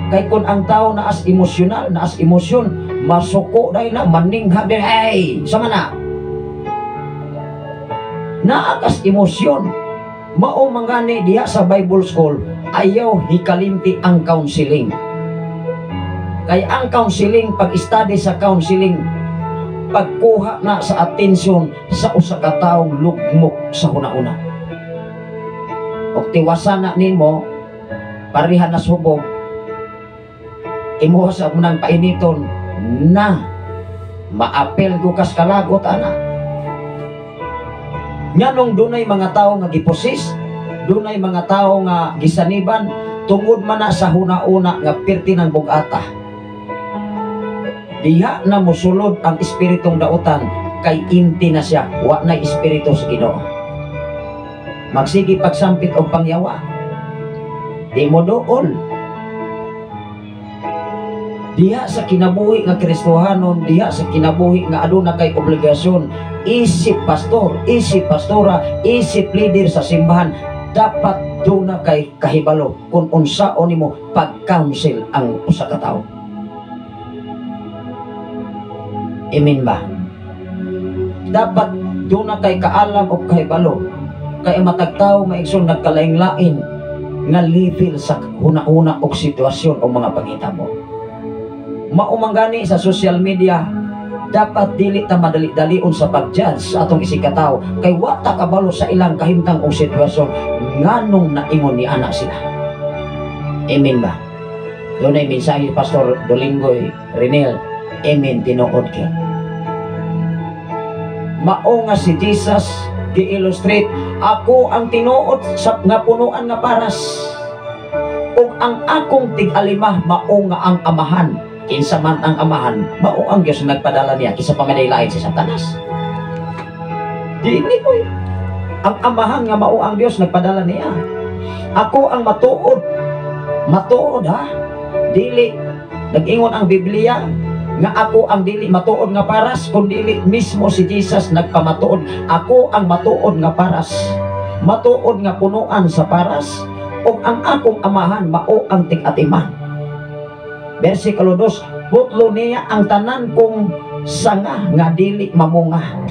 Kay kung ang tao naas emosyonal, naas emosyon, masuko dahil na, maninghag din, hey, sama na. Naakas emosyon. Mao mangani diha sa Bible School, ayaw hikalimti ang counseling. Kay ang counseling, pag-study sa counseling, pagkuha na sa atensyon sa usa ka taong lugmok sa huna-una. Og tiwasan na nimo, pareha na subog, imuha sa munang painiton na maapel gukas kalagot ana. Nganong dunay mga tao nga giposis, dunay mga tao nga gisaniban, tungod man na sa huna-una nga pirti ng bugata. Diha na mosulod ang espiritong dautan, kay inti na siya, wa na espiritu sa Ginoo. Magsige pagsampit og pangyawa, di mo dool. Diha sa kinabuhi nga Kristohanon, diha sa kinabuhi nga aduna kay obligasyon, isip pastor, isip pastora, isip leader sa simbahan, dapat duna kay kahibalo kung unsaon nimo pag-counsel ang usa ka tawo. Amen ba? Dapat duna kay kaalam o kahibalo kay matag tawo maigsoon nagkalain-lain nga level sa huna-huna og sitwasyon o mga panghitabo. Mao man gani sa social media, dapat dili ta madali-dalion sa pag-judge sa atong isigkatawo kay wa ta kabalo sa ilang kahimtang og sitwasyon nganong naingon ni anak sila. Amen ba? Dunay mensahe Pastor Dolingoy Renel, amen tinuod kay. Mao nga si Jesus gi-illustrate, ako ang tinuod sa nga punuan nga paras ug ang akong tig-alima mao nga ang amahan. Kinsa man ang amahan, mao ang Dios nagpadala niya kinsa pa man lain si Satanas. Dili ko ang amahan nga mao ang Dios nagpadala niya. Ako ang matuod. Matuod ha. Dili nag-ingon ang Biblia nga ako ang dili matuod nga paras, kun dili mismo si Jesus nagpamatuod. Ako ang matuod nga paras. Matuod nga punuan sa paras ug ang akong amahan mao ang tig-atiman. Versikulo 2, putlo niya ang tanan kong sanga nga dili mamunga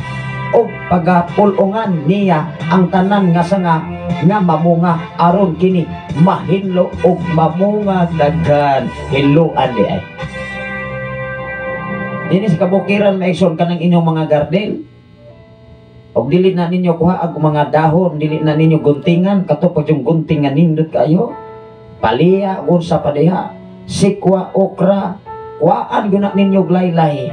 ug pagapulungan niya ang tanan nga sanga nga mamunga aron kini mahinlo ug mamunga daghan. Hinloan di ay. Dinhi sa kabukiran maigsoon kanang inyong mga garden. Og dili na ninyo kuha ang mga dahon, dili na ninyo guntingan, kato pag yung guntingan nindot kayo. Paliya unsa pa diha, sikwa, okra, kuhaan guna ninyo glaylay.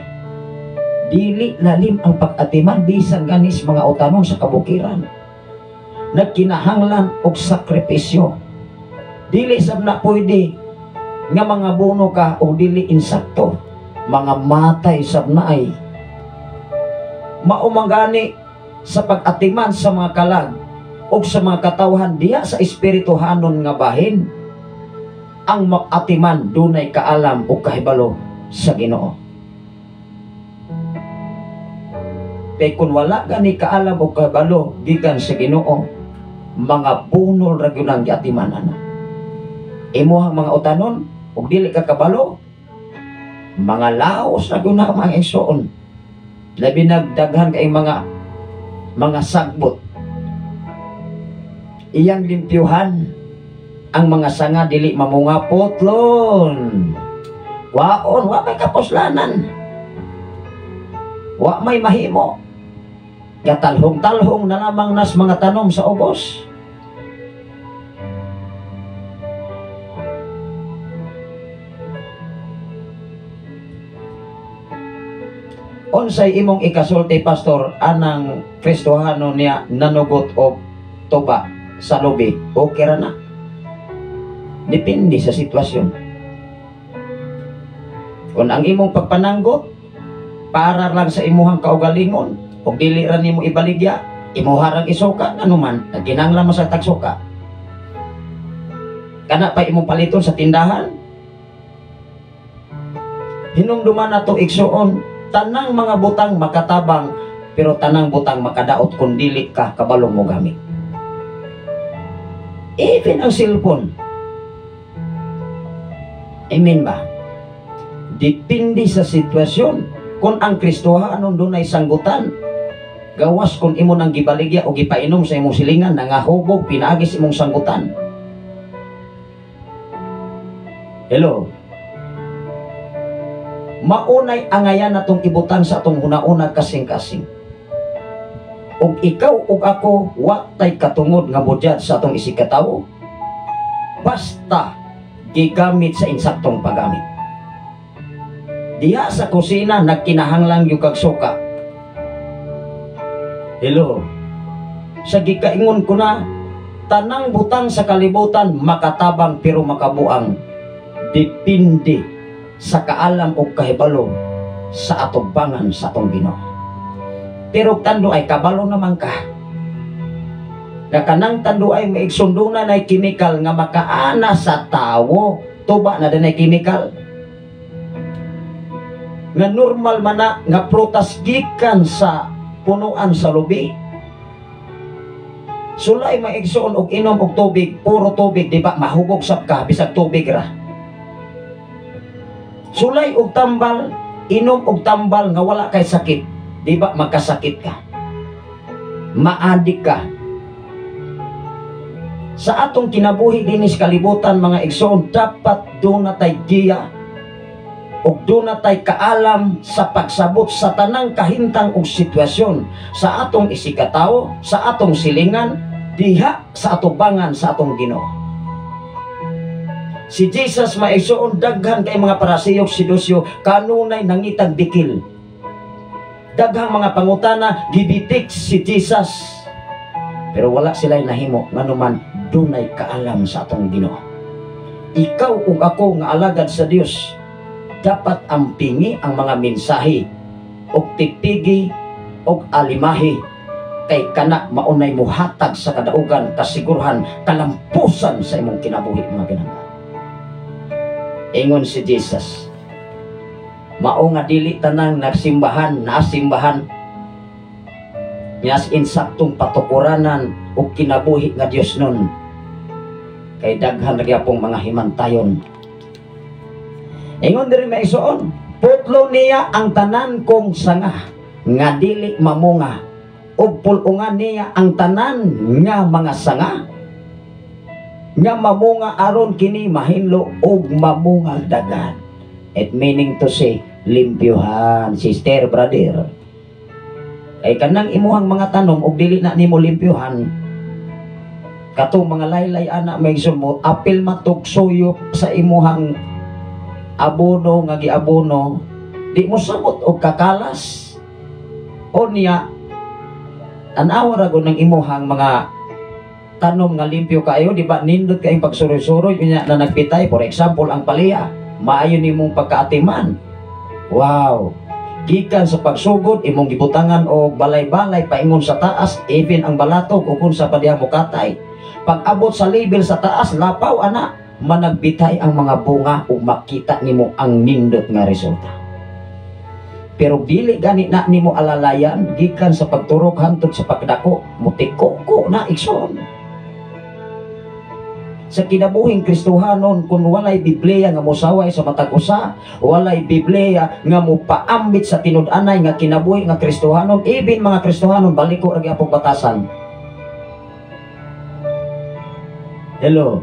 Dili lalim ang pag-atiman bisan ganis mga utanon sa kabukiran. Nagkinahanglan og sakripisyo. Dili sab na pwede nga mga buno ka o dili insakto. Mga matay sab na ay. Mao man gani sa pag-atiman sa mga kalag o sa mga katawhan diha sa espirituhanon nga bahin, ang atiman dunay kaalam o kahibalo sa Ginoo. Kay kung wala gani kaalam o kahibalo gikan sa Ginoo, mga bunol ra gyud ang giatiman ana. Imuhang mga utanon ug dili ka kabalo, mga laos ra gyud na mga igsoon. Labi nagdaghan kay mga sagbot. Iyang limpyuhan ang mga sanga dili mamunga putlon. Waon, wa may kapuslanan. Wa may mahimo. Gatalhong-talhong na lamang nas mga tanom sa ubos. Unsay imong ikasulti, pastor, anang Kristohano niya nanugot og tuba sa lubi? Okay ra na. Depende sa sitwasyon. Kung ang imong pagpananggot para lang sa imuhang kaugalingon, ug dili ra nimo ibaligya, imuha rang isuka, anuman, kinahanglan mo sa tagsuka. Kana pa imong paliton sa tindahan. Hinumduman nato igsuon, tanang mga butang makatabang, pero tanang butang makadaot kung dili ka kabalong mo gamit. Even ang cellphone. Amen ba? Depende sa sitwasyon. Kung ang Kristohanon dunay sanggutan, gawas kung imo nang gibaligya o gipainom sa imong silingan, nangahubog pinaagi sa imong sanggutan. Hello? Maunay angayan natong ibutan sa atong hunauna kasing-kasing. Og ikaw og ako, wa tay katungod nga budyat sa atong isigkatawo. Basta gigamit sa insaktong paggamit. Diha sa kusina nagkinahanglan gyud kag suka. Hello. Sa gikaingon ko na, tanang butang sa kalibutan makatabang pero makabuang. Depende sa kaalam o kahibalo sa atubangan sa atong Ginoo. Pero tando ay kabalo naman ka. Na kanang tando ay maigsunduna na chemical nga makaana sa tawo. Tuba na din ay chemical. Nga normal man na nga prutas gikan sa punuan sa lubi. Sulay maigsoon og inom og tubig, puro tubig, di ba? Mahubog sab ka bisag tubig ra. Sulay og tambal, inom og tambal nga wala kay sakit, di ba magkasakit ka? Maadik ka. Sa atong kinabuhi dinhi sa kalibutan mga igsoon, dapat doon natay giya ug doon natay kaalam sa pagsabot sa tanang kahintang ug sitwasyon sa atong isigkatawo, sa atong silingan, diha sa atubangan sa atong Ginoo. Si Jesus maigsoon daghan kay mga Pariseo si Dosyo kanunay nangitag bikil. Daghang mga pangutana gibitik si Jesus. Pero wala sila nahimo nganuman dunay kaalam sa atong Ginoo. Ikaw ug ako nga alagad sa Dios, dapat ampingi ang mga mensahe og tipigi og alimahi kay kana maunay muhatag sa kadaugan, kasiguruhan, kalampusan sa imong kinabuhi mga pinangga. Ingon si Jesus, mao nga dili tanang nagsimbahan, nasimbahan, nyas insaktong patukuranan og kinabuhi nga Dios nun, kay daghan na gyapong mga himantayon. Ingon diri maigsoon, putlo niya ang tanan kong sanga nga dili mamunga, ug pul-ungan niya ang tanan nga mga sanga nga mamunga aron kini mahinlo ug mamunga daghan. It meaning to say, limpyuhan, sister, brother. Kay kanang imuhang mga tanom ug dili na nimo limpyuhan, katong mga laylay ana maigsoon mo, apil matug suyop sa imuhang abono nga giabono, di mo samot og kakalas. O niya, tan-awa ra gud ng imuhang mga tanom nga limpyo kayo, di ba nindot kayong pagsuroy-suroy unya na nagpitay, for example ang palya, maayo nimong pagkaatiman. Wow, gikan sa pagsugod imong gibutangan og balay-balay paingon sa taas, even ang balatog o kung sa padiha mukatay. Pag abot sa level sa taas, lapaw ana, managbitay ang mga bunga ug makita nimo ang nindot nga resulta. Pero dili gani na nimo alalayan gikan sa pagturok hantod sa pagdako, mutikoko na igsoon. Sa kinabuhing Kristohanon, kung walay Biblia nga mosaway sa matag usa, walay Biblia nga mopaambit sa tinud-anay nga kinabuhi nga Kristohanon, even mga Kristohanon baliko ra gyapon batasan. Hello.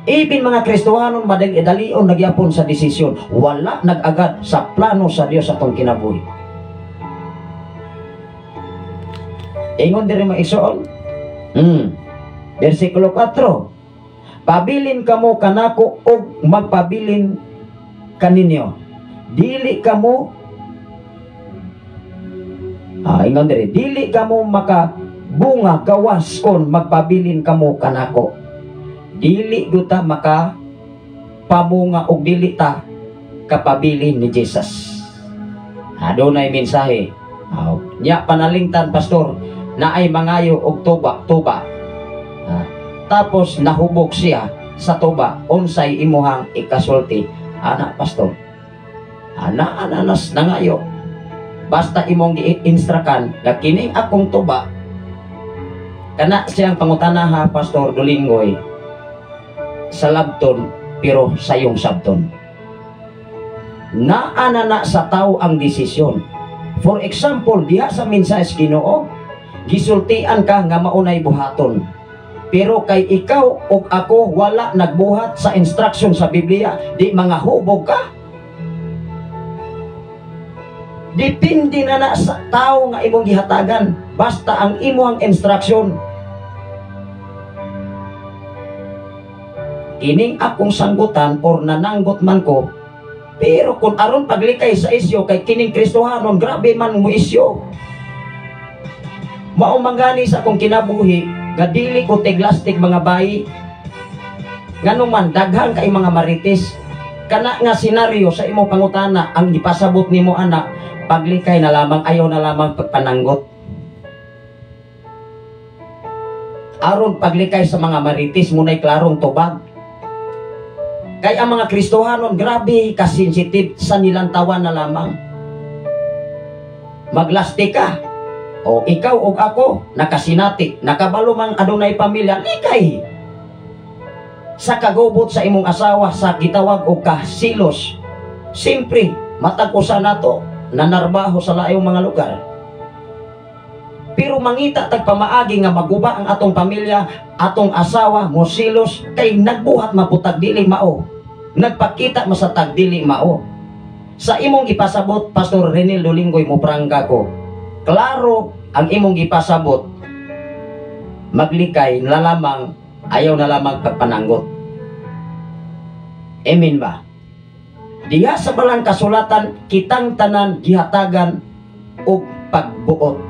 Even mga Kristohanon madali-dalion nagyapon sa desisyon, wala nag-agad sa plano sa Dios atong kinabuhi. Ingon diri maigsoon. Bersikulo 4. Pabilin kamo kanako og magpabilin kaninyo. Dili kamo ingon diri, dili kamo makabunga gawas kon magpabilin kamo kanako. Dili gyud ta maka pamunga og dili ta kapabilin ni Jesus. Adunay mensahe. Nya panalingtan pastor naay mangayo og tuba. Tapos nahubog siya sa tuba, unsay imuhang ikasulti ana pastor? Ana ananas nangayo. Basta imong gi-instrukan nga kining akong tuba. Kana siyang pangutana ha Pastor Dulingoy sa Labton, pero sayong sabton. Naa na na sa tao ang desisyon. For example, diha sa mensahe sa Ginoo, gisultian ka nga maunay buhaton. Pero kay ikaw ug ako wala nagbuhat sa instruction sa Biblia, di mga hubog ka. Depende na na sa tao nga imong gihatagan, basta ang imong instruction. Kining akong sanggutan or nananggot man ko, pero kung aron paglikay sa isyo kay kining Kristohanon, grabe man mo isyo. Mao man gani sa akong kinabuhi nga dili ko tiglastig mga bayi. Ngano man daghan kay mga marites. Kana nga senaryo sa imong pangutana ang gipasabot nimo anak, paglikay na lamang, ayaw na lamang pagpananggot. Aron paglikay sa mga marites munay klarong tubag. Kay ang mga Kristohanon grabe kasensitive sa nilantawan na lamang. Maglasti ka o ikaw o ako nakasinati, nakabalo mang adunay pamilya, likay sa kagubot sa imong asawa sa gitawag og kasilos. Simpre matag usa nato nanarbaho sa laing mga lugar. Pero mangita tag pamaagi nga maguba ang atong pamilya, atong asawa mosilos kay nagbuhat maputag dili mao. Nagpakita mo sa tag dili mao. Sa imong gipasabot, Pastor Renil Dolinggoy, mo prangka ko. Klaro ang imong gipasabot, maglikay na lamang, ayaw na lamang pagpananggot. Amen ba? Diha sa balang kasulatan, kitang tanan gihatagan og pagbuot.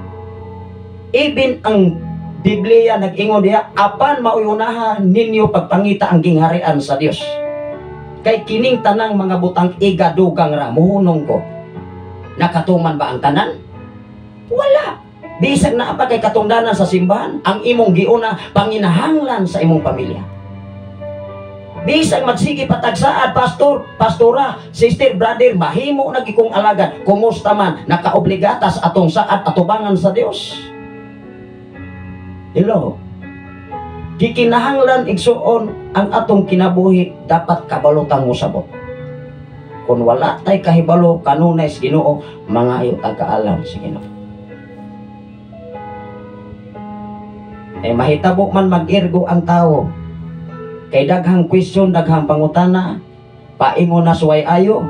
Even ang Biblia nag-ingon diha, apan mauyunahan ninyo pagpangita ang gingharian sa Dios. Kay kining tanang mga butang igadugang ra, muhunong ko. Nakatuman ba ang tanan? Wala. Bisag naa pa kay katungdanan sa simbahan, ang imong giuna panginahanglan sa imong pamilya. Bisag magsige patagsaad, pastor, pastora, sister, brother, mahimo na gikong alagad. Kumusta man, nakaobligatas atong saad atubangan sa Dios. Hello. Gikinahanglan igsuon ang atong kinabuhi, dapat kabalutang mosabot. Kung wala tay kahibalo kanunay sa Ginoo, mangayo tag kaalam sa Ginoo. Eh mahitabo man mag-ergo ang tao. Kay daghang question, daghang pangutana, paingon na suway ayo,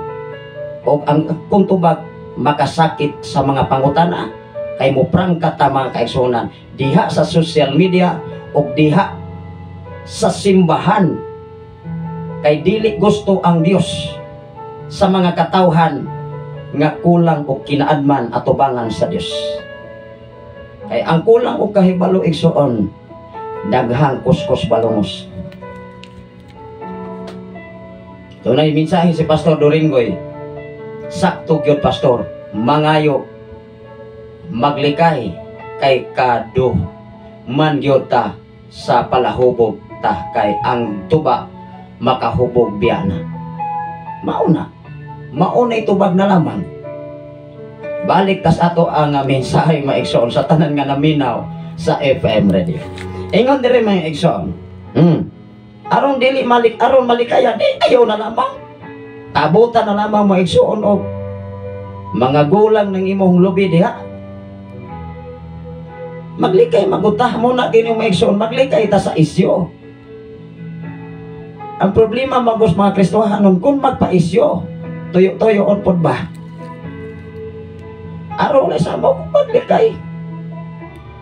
o ang kung tubag makasakit sa mga pangutana, kay mo prangka ta mga kaigsuonan diha sa social media o diha sa simbahan. Kay dili gusto ang Dios sa mga katawhan nga kulang og kinaadman atubangan sa Dios. Kay ang kulang og kahibalo igsuon, daghang kuskus balungos. Tunay mensahe si Pastor Doringoy. Sakto gyud pastor, mangayo maglikay kay kado man gyud ta sa palahubog ta, kay ang tuba makahubog biyana. Mauna, maunay tubag na lamang. Balik tas ato ang mensahe maigsoon sa tanan nga naminaw sa FM Radio. Ingon diri mga igsoon. Aron dili malik, aron malikayan, eh, ayaw na lamang. Tabutan na lamang mga igsoon og mga gulang ng imong lubi diha. Maglikay magutah mo na kini mga igsoon, maglikay ta sa isyo. Ang problema magos mga Kristohanon kung magpaisyo, tuyo-tuyo on pod ba? Aron na sa mo kung maglikay.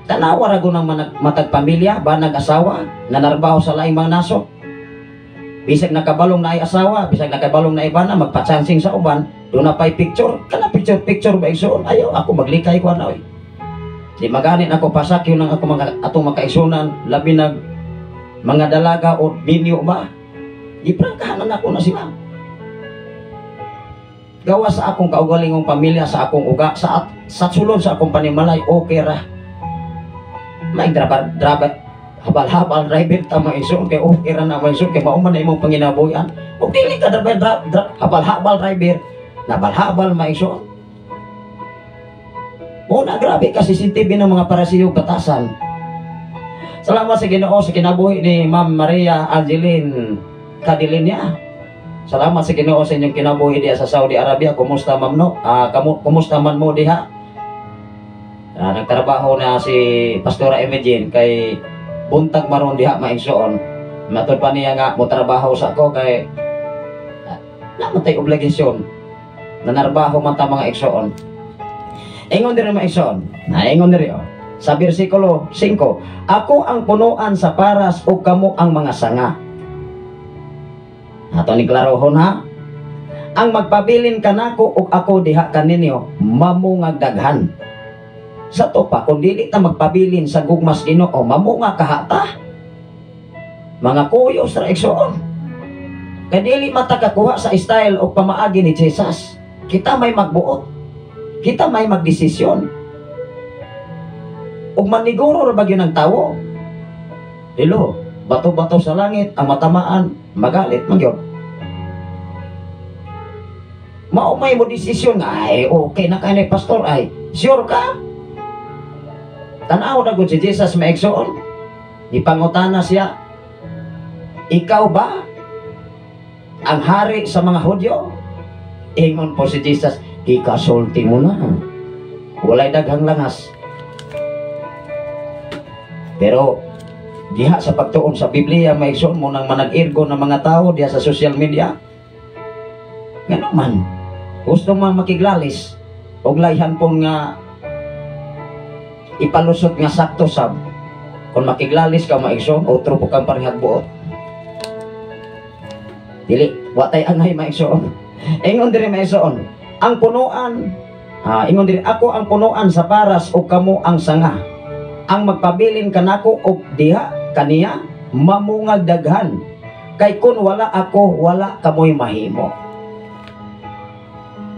Tanawa ra ko ng matag pamilya, banag asawa, nanarbaho sa laing mga nasok. Bisag nakabalong na ay asawa, bisag nakabalong na ibana, magpa-chancing sa uban, doon na pa'y picture, kana picture-picture ba igsoon, ayaw, ako maglikay ko na oy. Di maganin ako pasakyo ng ako mga atong makaigsunan, labi nag mga dalaga o minyo ba, iprangkahanan ako na sila. Gawa sa akong kaugalingong pamilya, sa akong uga, sa sulod sa akong panimalay, okay ra. May drabat, habal-habal driver ta mga igsoon, kay okay ra na mga igsoon, kay mao man na imong panginabuhian. Ug dili ka driver, habal-habal driver, nabal-habal mga igsoon. Muna grabe kasi CCTV ng mga parasiyo batasan. Salamat sa Ginoo sa kinabuhi ni Ma'am Maria Angeline Cadelinia. Salamat sa Ginoo sa inyong kinabuhi diha sa Saudi Arabia. Kumusta, ma'am, no? Kumusta man mo diha? Nagtrabaho na si Pastora Imogene kay buntag maron diha, mga igsoon. Matud pa niya nga mo trabaho sa ako kay naa tay obligasyon. Nanarbaho man ta, mga igsoon. Ingon diri, mga igsoon. Na ingon diri, oh. Sa bersikulo 5, "Ako ang punuan sa paras ug kamo ang mga sanga." Ato ni klarohon, ha. "Ang magpabilin kanako ug ako diha kaninyo, mamungag daghan." Sa to pa, kung dili ta magpabilin sa gugmas Ginoo, mamunga kahata. Mga kuyos ra, igsoon. Kay dili man ta kakuha sa style o pamaagi ni Jesus. Kita may magbuot. Kita may magdesisyon. Ug maniguro ra ba gyud ang tawo? Hello, bato-bato sa langit, ang matamaan, magalit man gyud. Mao may mo desisyon, ay okay na kay ni pastor, ay sure ka? Tanaw na gud si Jesus, mga igsoon. Ipangutana siya, "Ikaw ba ang hari sa mga Hudyo?" Ingon po si Jesus, "Ikasulti mo na." Walay daghang langas. Pero diha sa pagtuon sa Biblia, mga igsoon, mo nang manag-irgo ng mga tao diha sa social media. Ngano man, gusto man makiglalis og layhan po nga ipalusot nga sakto sab. Kung makiglalis ka, mga igsoon, otro po kang parehag buot. Dili, watay angay, mga igsoon. Ingon diri, mga igsoon, ang punuan, ingon diri, "Ako ang punuan sa paras ug kamo ang sanga. Ang magpabilin kanako og diha kaniya, mamungag daghan. Kay kun wala ako, wala kamoy mahimo."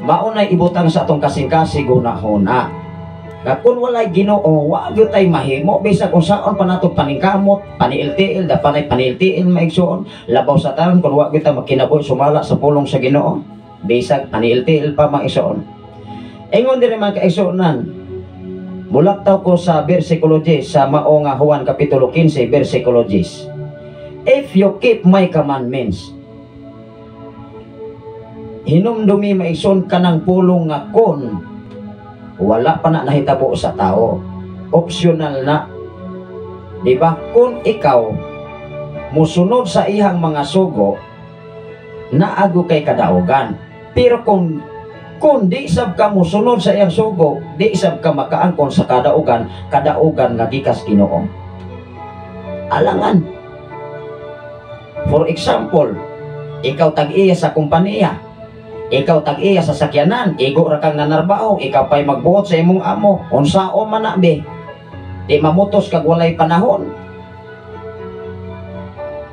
Mao nay ibutang sa atong kasing-kasing hunahuna. Nga kung walay Ginoo, wa gyud tay mahimo bisag unsaon pa nato paningkamot, paniil-tiil, da panay paniil-tiil, mga igsoon, labaw sa tanan kung wa gyud ta magkinabuhi sumala sa pulong sa Ginoo. Bisag paniil-tiil pa, mga igsoon. Ingon diri, mga kaigsuonan, mulaktaw ko sa versikulo 10 sa mao nga Juan Kapitulo 15 versikulo 10. "If you keep my commandments." Hinumdumi, mga igsoon, kanang pulong nga "kon", wala pa na nahitabo sa tao. Optional na. Di ba? Kung ikaw musunod sa iyang mga sugo, naago kay kadaugan. Pero kung di sab ka musunod sa iyang sugo, di sab ka makaangkon sa kadaugan, kadaugan nga gikas Ginoo. Alangan. For example, ikaw tag-iya sa kompanya, ikaw tag-iya sa sakyanan, igo ra kang nanarbaho, ikaw pa'y magbuot sa imong amo, unsao man na be. Di mamutos kag walay panahon.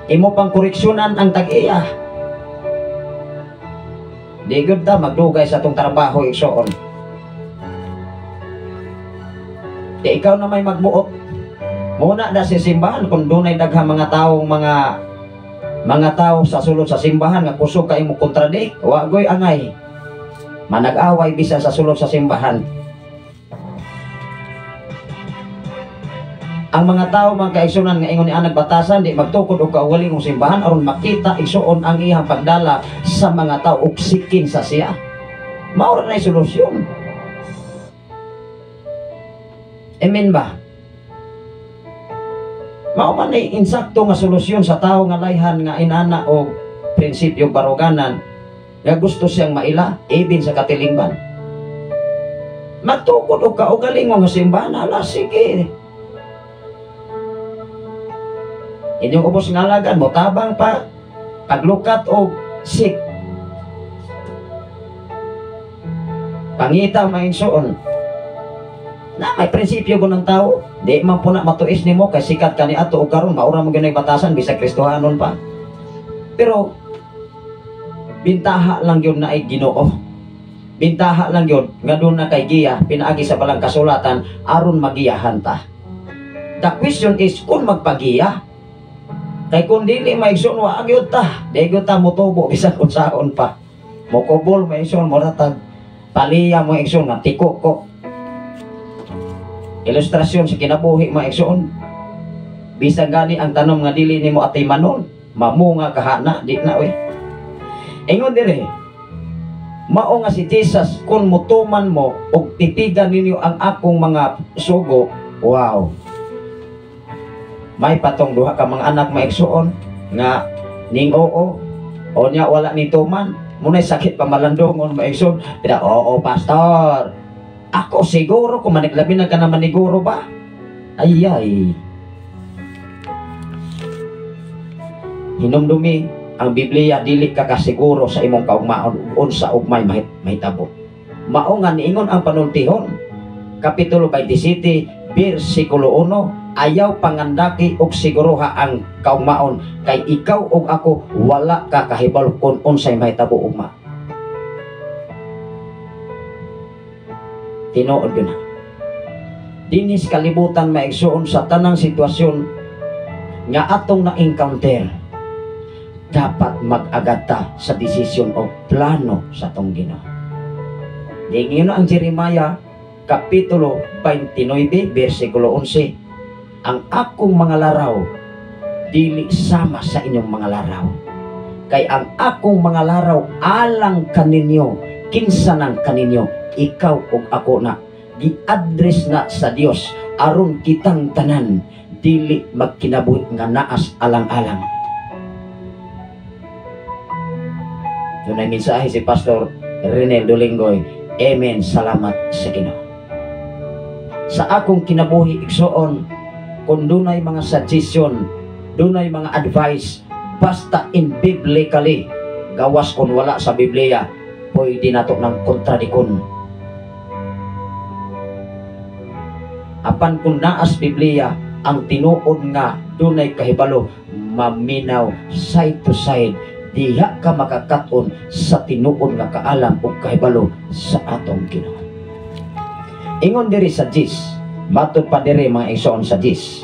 Imo pang koreksyonan ang tag-iya. Di gud ta magdugay sa atong trabaho, igsoon. Di ikaw na may magbuot. Muna na si simbahan kung dunay daghang mga taong mga tao sa sulod sa simbahan nga kusog kay mo kontradik, wa goy angay. Manag-away bisan sa sulod sa simbahan. Ang mga tao, mga kaigsunan, nga ingon ni anag batasan, di magtukod og kaugalingong simbahan aron makita, igsuon, ang iyang pagdala sa mga tao ug sikin sa siya. Mao ra nay solusyon. Amen ba? Mao man nay insakto nga solusyon sa tao nga layhan nga inana og prinsipyo baruganan nga gusto siyang maila even sa katilingban. Magtukod og kaugalingon nga simbahan, ala sige. Inyong ubos nga alagan, motabang pa paglukat og sik. Pangita, mga igsoon. Na may prinsipyo ko ng tao, di man po na matuis nimo kay sikat kani ato og karon maura mo gyud batasan bisag Kristohanon pa. Pero bintaha lang gyud na ay Ginoo. Bintaha lang gyud nga doon na kay giya pinaagi sa balang kasulatan aron magiyahan ta. The question is kung magpagiya. Kay kung dili, mga igsoon, wa gyud ta, di gyud ta motubo bisan unsaon pa. Mokobol, mga igsoon, moratag paliya, mga igsoon, nga tiko ko. Ilustrasyon sa kinabuhi, mga igsoon. Bisan gani ang tanom nga dili nimo atimanon, mamunga kahana, di na oy. Ingon dire, mao nga si Jesus, kung mutuman mo og titigan ninyo ang akong mga sugo, wow. May patong duha ka mga anak maigsuon nga ning oo o nya wala ni tuman, munay sakit pamalandongon maigsuon. Pero oo pastor, ako siguro kung maniglabi na ka na maniguro ba? Ay ay. Hinumdumi ang Biblia, dili ka kasiguro sa imong kaugmaon unsa ugmay mahitabo. Mao nga niingon ang panultihon, Kapitulo 27, bersikulo 1, ayaw pangandaki og siguruha ang kaugmaon kay ikaw ug ako wala ka kahibalo kon unsay mahitabo ugma. Tinuod gyud na. Dinis kalibutan maigsuon sa tanang sitwasyon nga atong na-encounter, dapat mag-agad ta sa desisyon o plano sa atong Ginoo. Dingon ang Jeremiah Kapitulo 29, versikulo 11, ang akong mga laraw dili sama sa inyong mga laraw. Kay ang akong mga laraw alang kaninyo, kinsa nang kaninyo, ikaw ug ako na gi-address na sa Dios aron kitang tanan dili magkinabuhi nga naas alang-alang. Dunay mensahe si Pastor Renel Dolinggoy. Amen. Salamat sa Ginoo. Sa akong kinabuhi igsoon, kung dunay mga suggestion, dunay mga advice, basta in biblically, gawas kung wala sa Biblia, pwede nato ng kontradikon. Apan kung naas Biblia, ang tinuod nga dunay kahibalo, maminaw side to side, diha ka makakaton sa tinuod nga kaalam ug kahibalo sa atong Ginoo. Ingon diri sa Jis, matod pa diri mga igsoon sa Jis,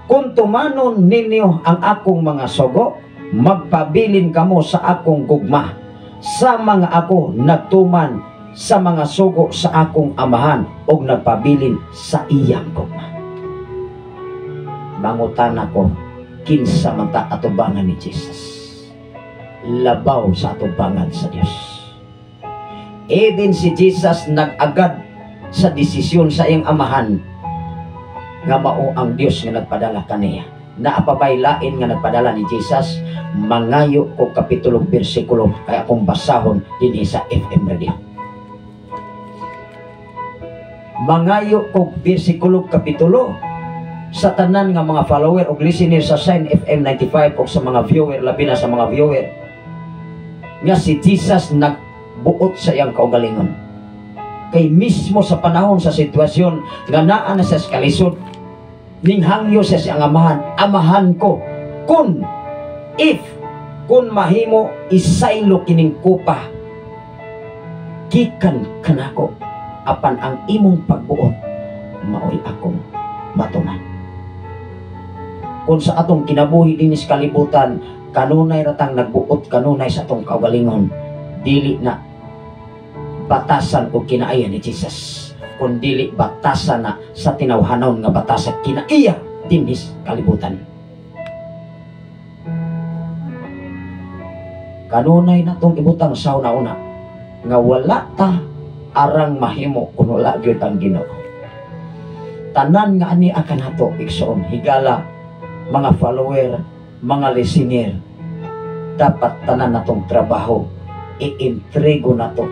kung tumanon ninyo ang akong mga sugo, magpabilin kamo sa akong gugma, sa mga ako nagtuman sa mga sugo sa akong amahan og nagpabilin sa iyang gugma. Mangutana ko, kinsa man ta atubangan ni Jesus? Labaw sa atubangan sa Dios. Even si Jesus nag-agad sa desisyon sa iyang amahan nga mao ang Dios nga nagpadala kaniya. Naapabay lain nga nagpadala ni Jesus, mangayo ko kapitulo bersikulo kay akong basahon dinhi sa FM radio. Mangayo ko bersikulo kapitulo sa tanan nga mga follower og listener sa Shine FM 95 og sa mga viewer, labi na sa mga viewer, nga si Jesus nagbuot sa iyang kaugalingon. Kay mismo sa panahon sa sitwasyon nga naa na sa kalisod, ninghangyo siya sa iyang amahan, amahan ko, kun, if, kun mahimo, isaylo kining kupa, gikan kanako, apan ang imong pagbuot, maoy akong matuman. Kung sa atong kinabuhi dinis kalibutan, kanunay ratang nagbuot kanunay sa atong kaugalingon, dili na batasan o kinaiya ni Jesus, kun dili batasan na sa tinawhanon nga batasa kinaiya dinhis kalibutan. Kanunay na tong ibutang sa una-una nga wala ta arang mahimo kun wala gyud ang Ginoo. Tanan nga ani akan nato igsoon, higala mga follower, mga listener, dapat tanan natong trabaho iintrigo nato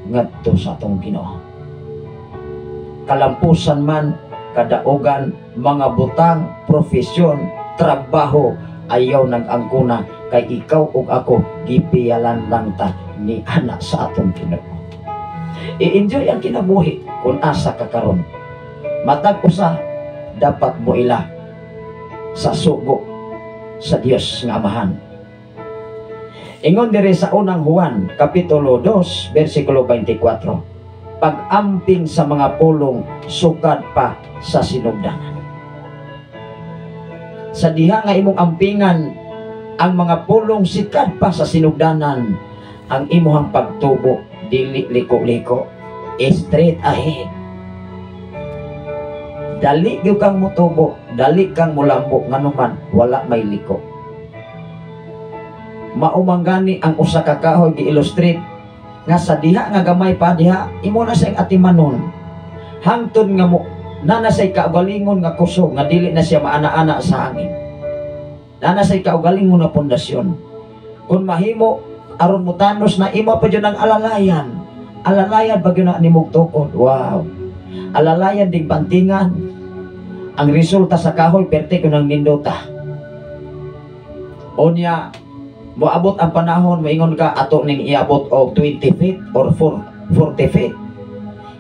ngadto sa atong Ginoo. Kalampusan man, kadaugan, mga butang, profesyon, trabaho, ayaw nag-angkuna kay ikaw ug ako gipiyalan lang ta ni anak sa atong Ginoo. I-enjoy ang kinabuhi kung asa ka karon. Matag usa dapat mo ila sa sugo sa Dios nga Amahan. Ingon diri sa unang Juan, Kapitulo 2, versikulo 24, pag-amping sa mga pulong sukad pa sa sinugdanan. Sa diha nga imong ampingan ang mga pulong sikad pa sa sinugdanan, ang imuhang pagtubo dili liko-liko, straight ahead. Dali gyud kang motubo, dali kang molambo, nganuman wala may liko. Mao man gani ang usa ka kahoy gi-illustrate nga sa diha nga gamay pa diha imo na siyang atimanon hangtod nga mo nana say kaugalingon nga kusog nga dili na siya maana-ana sa hangin. Nana say kaugalingon nga pundasyon. Kung mahimo aron mutanos na imo pa jud ang alalayan. Alalayan ba gyud na nimog tukod? Wow. Alalayan ding bantingan. Ang resulta sa kahoy perte kun ang nindota. Unya moabot ang panahon, moingon ka ato ning iabot og 20 feet or 4, 40 feet.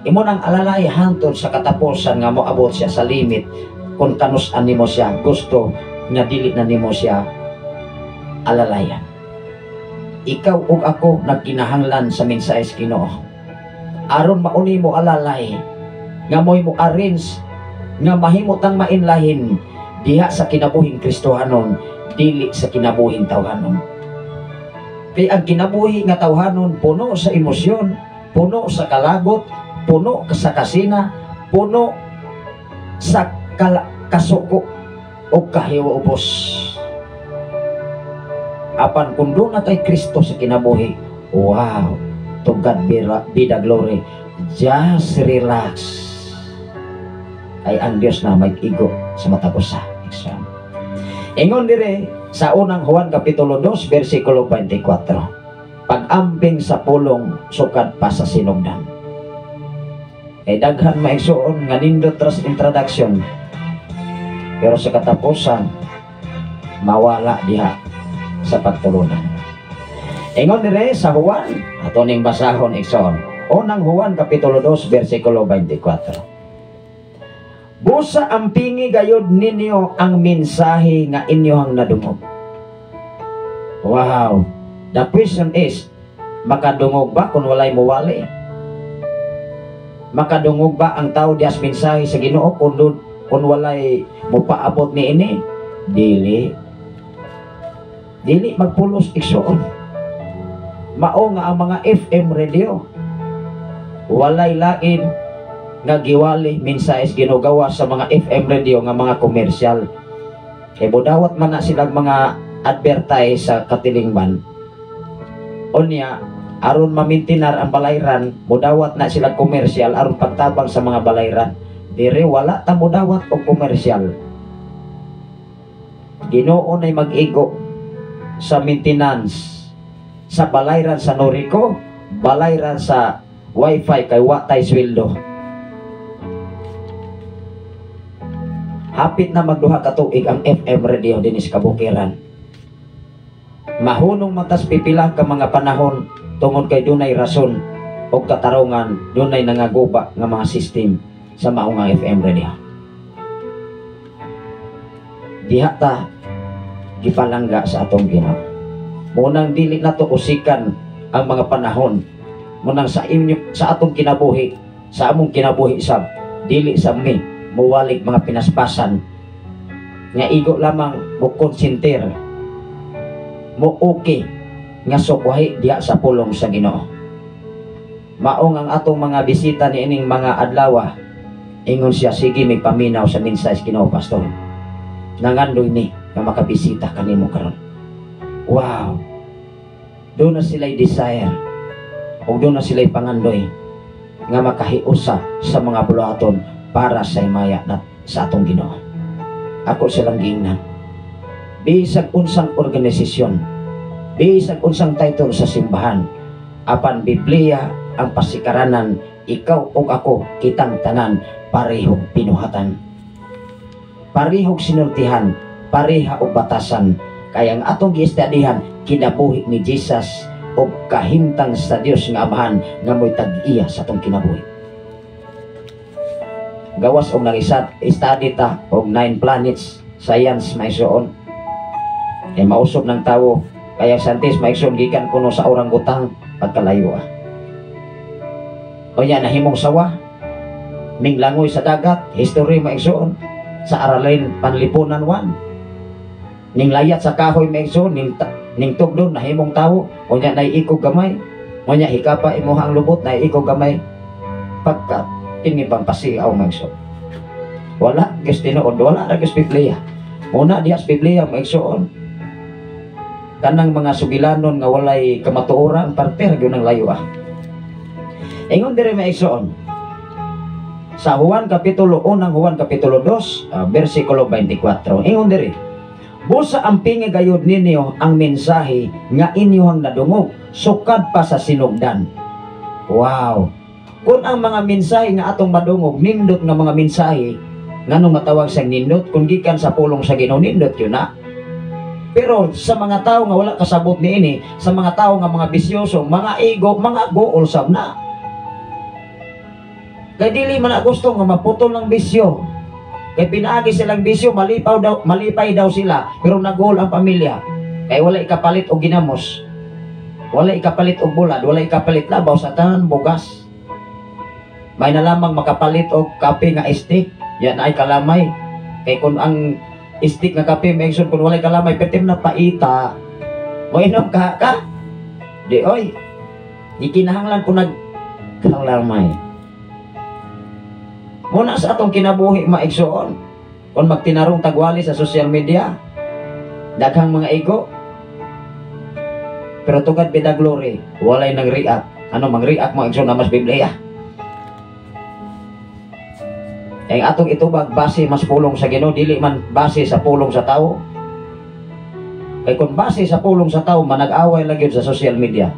Imo nang alalay hangtod sa katapusan nga moabot siya sa limit kung kanus-an nimo siya gusto nga dili na nimo siya alalayan. Ikaw ug ako nagkinahanglan sa mensahe sa Ginoo. Aron mauni mo alalay nga mo'y mo arrange nga mahimo tang mainlahin diha sa kinabuhing Kristohanon, dili sa kinabuhing tawhanon. Kay ang kinabuhi nga tawhanon puno sa emosyon, puno sa kalagot, puno sa kasina, puno sa kasuko o kahiwaubos. Apan kung doon na kay Kristo sa kinabuhi, wow, to God be the glory. Just relax. Ay ang Diyos na mag-igo sa matag usa. Exam. Ingon dire sa unang Juan Kapitulo 2 versikulo 24. Pag-amping sa pulong sukad pa sa sinugdan. Ay daghan maigsuon nga nindot ras introduction. Pero sa katapusan mawala diha sa pagtulunan. Ingon dire sa Juan, ato ning basahon, igsoon. Unang Juan Kapitulo 2 versikulo 24. Busa ampingi gayod ninyo ang mensahe nga inyohang nadungog. Wow. The question is, makadungog ba kung walay muwali? Makadungog ba ang tao dias mensahe sa Ginoo kung walay mupaabot ni ini? Dili. Dili magpulos, igsoon. Mao nga ang mga FM radio walay lain nga giwali mensahe sa Ginoo gawas sa mga FM radio nga mga komersyal. Kay budawat man na silang mga advertise sa katilingban. Unya, aron mamintinar ang balayran, mudawat na sila komersyal aron pagtabang sa mga balayran. Dire wala ta mudawat og komersyal. Ginoo nay mag-igo sa maintenance sa balayran sa Norico, balayran sa wifi kay wa tay sweldo. Hapit na magduha ka tuig ang FM radio dinis kabukiran. Mahunong matas pipila ka mga panahon tungod kay dunay rason o katarungan, dunay nangaguba nga mga system sa mao nga FM radio. Diha ta gipalangga sa atong Ginoo. Munang dili nato usikan ang mga panahon. Munang sa inyo, sa atong kinabuhi, sa among kinabuhi sab, dili sa mi muwalig mga pinaspasan nga igo lamang mo konsintir mo okay nga sukwahi diha sa pulong sa Ginoo. Maong ang atong mga bisita ni ining mga adlaw, ingon siya, sige may paminaw sa mensahe sa Ginoo, pastor. Nangandoy ni nga makabisita kanimo karon. Wow. Doon na sila'y desire o doon na sila'y pangandoy nga makahiusa sa mga buluhaton para sa himaya na sa atong Ginoo. Ako silang giingnan. Bisag unsang organisasyon, bisag unsang title sa simbahan, apan Biblia ang pasikaranan, ikaw ug ako kitang tanan parehong pinuhatan. Parehong sinultihan, pareha og batasan. Kaya ang atong giestadihan kinabuhi ni Jesus og kahimtang sa Dios nga Amahan nga mo'y tag-iya sa atong kinabuhi. Gawas og nag-isa study ta og 9 planets science maigsoon. Kay mausob ng tawo kaya santis maigsoon gikan kuno sa orangutang pagkalayo ah. O yan, nahimong sawa, minglangoy sa dagat, history maigsoon, sa aralin panlipunan 1. Ning layat sa kahoy maigsoon, ning tugdon nahimong tawo, o nya naiikog gamay, o nya hikapa imuhang lubot naiikog gamay, pagka kini pang pasiaw maigsoon. Wala gyud tinuod, wala ra gyud Biblia. Una diha sa Biblia maigsoon. Kanang mga sugilanon nga walay kamatuoran, parte ra gyud ng layo ah. Ingon diri, mga igsoon, sa Juan kapitulo, unang Juan kapitulo 2, versikulo 24. Ingon diri, "Busa ampingi gayud ninyo ang mensahe nga inyohang nadungog sukad pa sa sinugdan." Wow. Kung ang mga mensahe nga atong madungog nindot nga mga mensahe, nganong matawag sang nindot? Kung gikan sa pulong sa Ginoo, nindot yun na. Pero sa mga tao nga wala kasabot niini, sa mga tao nga mga bisyoso, mga ego, mga gool sab na. Kay dili man na gusto nga maputol ng bisyo. Kay pinaagi silang bisyo, malipaw daw, malipay daw sila, pero nagol ang pamilya. Kay wala ikapalit og ginamos. Wala ikapalit og bulad, wala ikapalit labaw sa tanan bugas. May na lamang makapalit og kape nga stick, yan ay kalamay. Kay kung ang stick nga kape, may kung walay kalamay, pertim na paita. Moinom ka ka? Di oy. Di kinahanglan ko nag kalamay. Muna sa atong kinabuhi, maigsoon. Kung magtinarong tagwali sa social media, daghang mga ego. Pero to God be the glory, walay nang react. Ano mang react mo, igsoon, na mas Biblia? Ang atong itubag base mas pulong sa Ginoo, dili man base sa pulong sa tao. Kay kung base sa pulong sa tao, manag-away lang yun sa social media.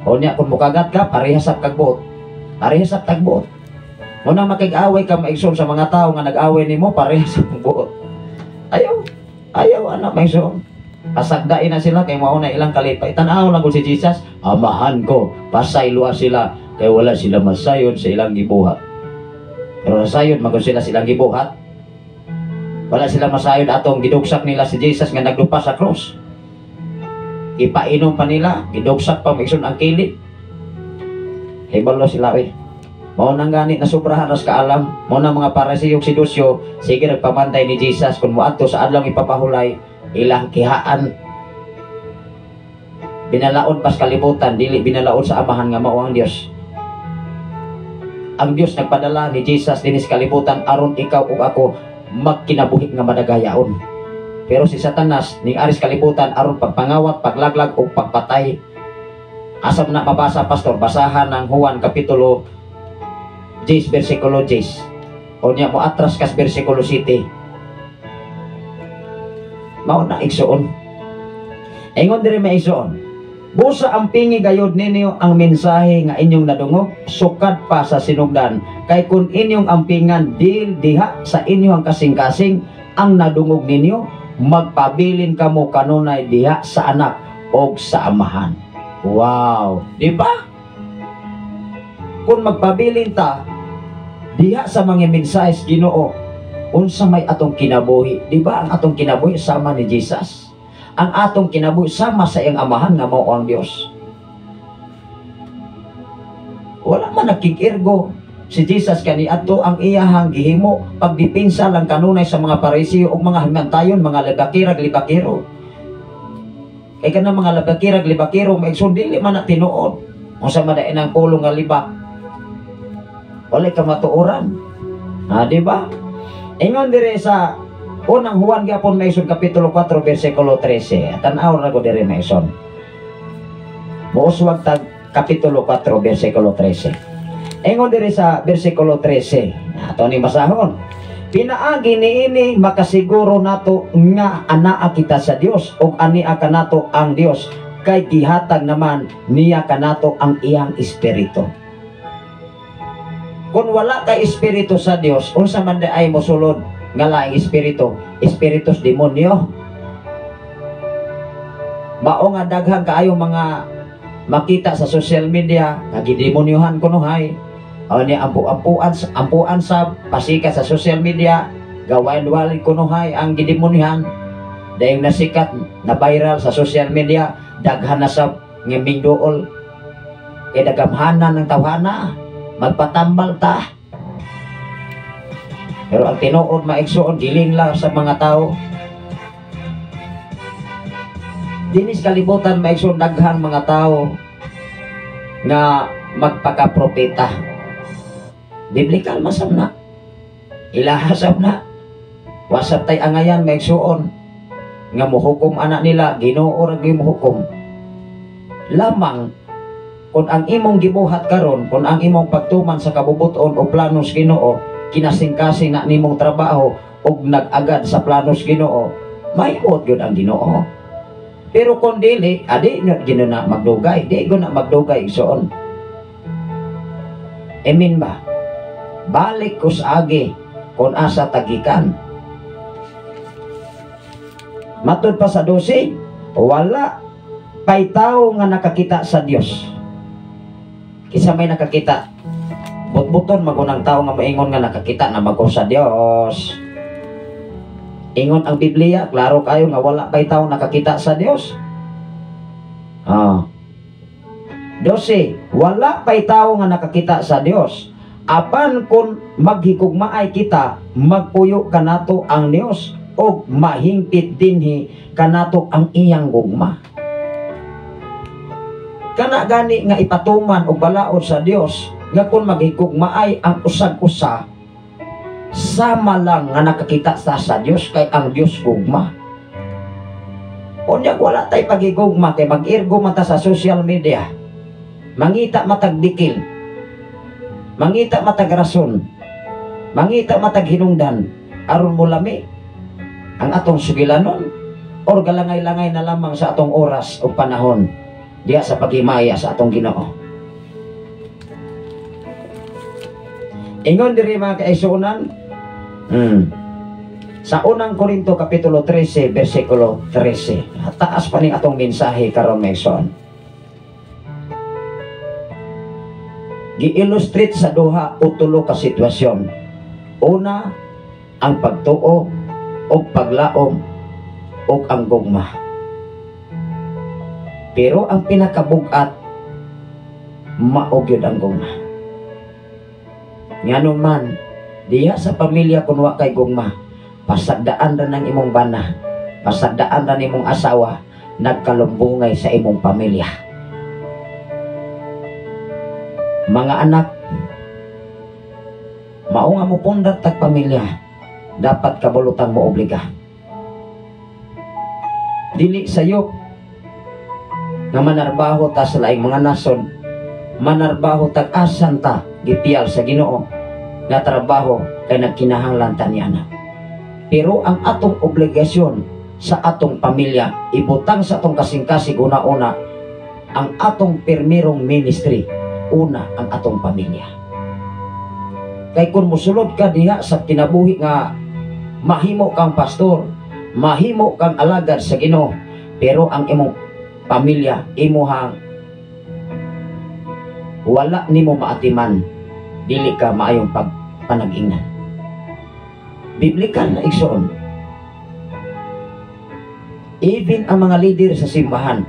O niya, kung mukagat ka, parehas sa kagbuot. Parehas sa tagbuot. Muna makig-away ka, maigsoon, sa mga tao nga nag-away nimo, parehas sa buot. Ayaw, ayaw anak, maigsoon. Pasagdain na sila kay mao na ilang kalipay. Tan-aw lang kung si Jesus, "Amahan ko, pasayloa sila kay wala sila masayod sa ilang gibuhat." Pero nasayod man gud sila silang gibuhat. Wala sila masayod atong gidugsak nila si Jesus nga nagdupa sa cross. Ipainom pa nila, gidugsak pa, maigsoon, ang kilid. Hibalo sila eh. Mao nang gani na sobrahan ras kaalam, mao na mga Pariseo ug Sedusyo, sige nagpamantay ni Jesus kung moadto sa adlaw ipapahulay, ilang kihaan. Binalaod pas kalibutan, dili binalaod sa Amahan nga mao ang Dios. Ang Dios nagpadala ni Jesus dinhi sa kalibutan aron ikaw ug ako magkinabuhi nga madagayaon. Pero si Satanas ning aris kalibutan aron pagpangawat, paglaglag ug pagpatay. Asa mo na mabasa, pastor? Basahan ng Juan kapitulo 10 versikulo 10. O niya mo atras kas versikulo 7. Mao na, igsoon. Ingon diri, may igsoon, "Busa ampingi gayod ninyo ang mensahe nga inyong nadungog sukad pa sa sinugdan, kay kung inyong ampingan dil diha sa inyong kasing-kasing ang nadungog ninyo, magpabilin kamo kanunay diha sa Anak og sa Amahan." Wow, di ba? Kung magpabilin ta diha sa mga mensahe sa Ginoo, unsa may atong kinabuhi? Di ba ang atong kinabuhi sama ni Jesus? Ang atong kinabuhi sama sa iyang Amahan nga mao ang Dios. Wala man nakikirgo si Jesus kani adto. Ang iyahang gihimo, pagdepensa lang kanunay sa mga Pariseo ug mga himantayon, mga libakirag libakiro. Kay kanang mga labakirag libakiro, maigsoon, dili man na tinuod. Unsa man dai ang pulong nga libak? Walay kamatuoran. Ha, di ba? Ingon dire sa unang Juan gyapon, maigsoon, kapitulo 4 bersikulo 13. Tan-aw ra ko dire, maigsoon. Muuswag tag kapitulo 4 bersikulo 13. Ingon dire sa bersikulo 13. Ato ni basahon. "Pinaagi niini makasiguro nato nga anaa kita sa Dios ug ania kanato ang Dios, kay gihatag naman niya kanato ang iyang espiritu." Kung wala kay espiritu sa Dios, unsa man di ay mosulod nga laing espiritu? Espiritus demonyo. Mao nga daghan kaayo mga makita sa social media nga gidemonyohan kunohay. O ni ampu-ampuan ampuan sa pasikat sa social media, gawain wali kunohay ang gidemonyohan. Dahil nasikat na viral sa social media, daghan na sa ngiming duol. Kay dagamhanan ng tawhana, magpatambal ta. Pero ang tinuod, maigsoon, giling lang sa mga tao. Dinis kalibutan, maigsoon, daghan mga tao nga magpakapropeta. Biblical masam na. Ilahasab na. Wasap tay angayan, maigsoon. Nga mohukom anak nila, Ginoo ra gyud mohukom. Lamang kung ang imong gibuhat karon, kung ang imong pagtuman sa kabubuton o plano sa Ginoo, kinasingkasing na nimong trabaho ug nag-agad sa plano sa Ginoo, mahiot gyud ang Ginoo. Pero kung dili, adi nyo Ginoo na magdugay, di ko na magdugay, igsoon. Amen ba? Balik ko sa agi kung asa tagikan. Matud pa sa 12, wala pay tao nga nakakita sa Dios. Kinsa may nakakita? Butbuton magunang tao nga moingon nga nakakita na mago sa Dios. Ingon ang Biblia, klaro kayo nga wala pay tao nakakita sa Dios. Ah. 12, wala pay tao nga nakakita sa Dios. Apan kung maghigugmaay kita, magpuyo kanato ang Dios og mahingpit dinhi kanato ang iyang gugma. Kana gani nga ipatuman og balaod sa Dios nga kung maghigugmaay ang usag-usa, sama lang nga nakakita sa Dios, kay ang Dios gugma. Unya wala tay pagigugma kay mag-irgo man ta sa social media. Mangita matag dikil. Mangita matag rason. Mangita matag hinungdan aron mo lami ang atong sugilanon or galangay-langay na lamang sa atong oras o panahon diya sa paghimaya sa atong Ginoo. Ingon diri mga kaigsuonan, sa unang Korinto kapitulo 13 bersikulo 13. Taas pa ning atong mensahe karon mga igsoon. Gi-illustrate sa duha o tulo ka sitwasyon. Una, ang pagtuo o paglaom o ang gugma. Pero ang pinakabugat, mao gyud ang gugma. Ngano man, diha sa pamilya kun wa kay gugma, pasagdaan ra ng imong bana, pasagdaan ra nimong asawa, nagkalumbungay sa imong pamilya. Mga anak, mao nga mopundar tag pamilya, dapat kabulutang mo obliga. Dili sayo nga manarbaho ta sa laing mga nasod, manarbaho tag asan ta gipiyal sa Ginoo nga trabaho kay nagkinahanglan ta niana. Pero ang atong obligasyon sa atong pamilya, ibutang sa atong kasing-kasing una-una ang atong pirmirong ministry, una ang atong pamilya. Kay kung mosulod ka diha sa kinabuhi nga mahimo kang pastor, mahimo kang alagad sa Ginoo, pero ang imong pamilya imuhang wala nimo maatiman, dili ka maayong pagpanag-ingnan. Biblikal na igsoon. Even ang mga leader sa simbahan,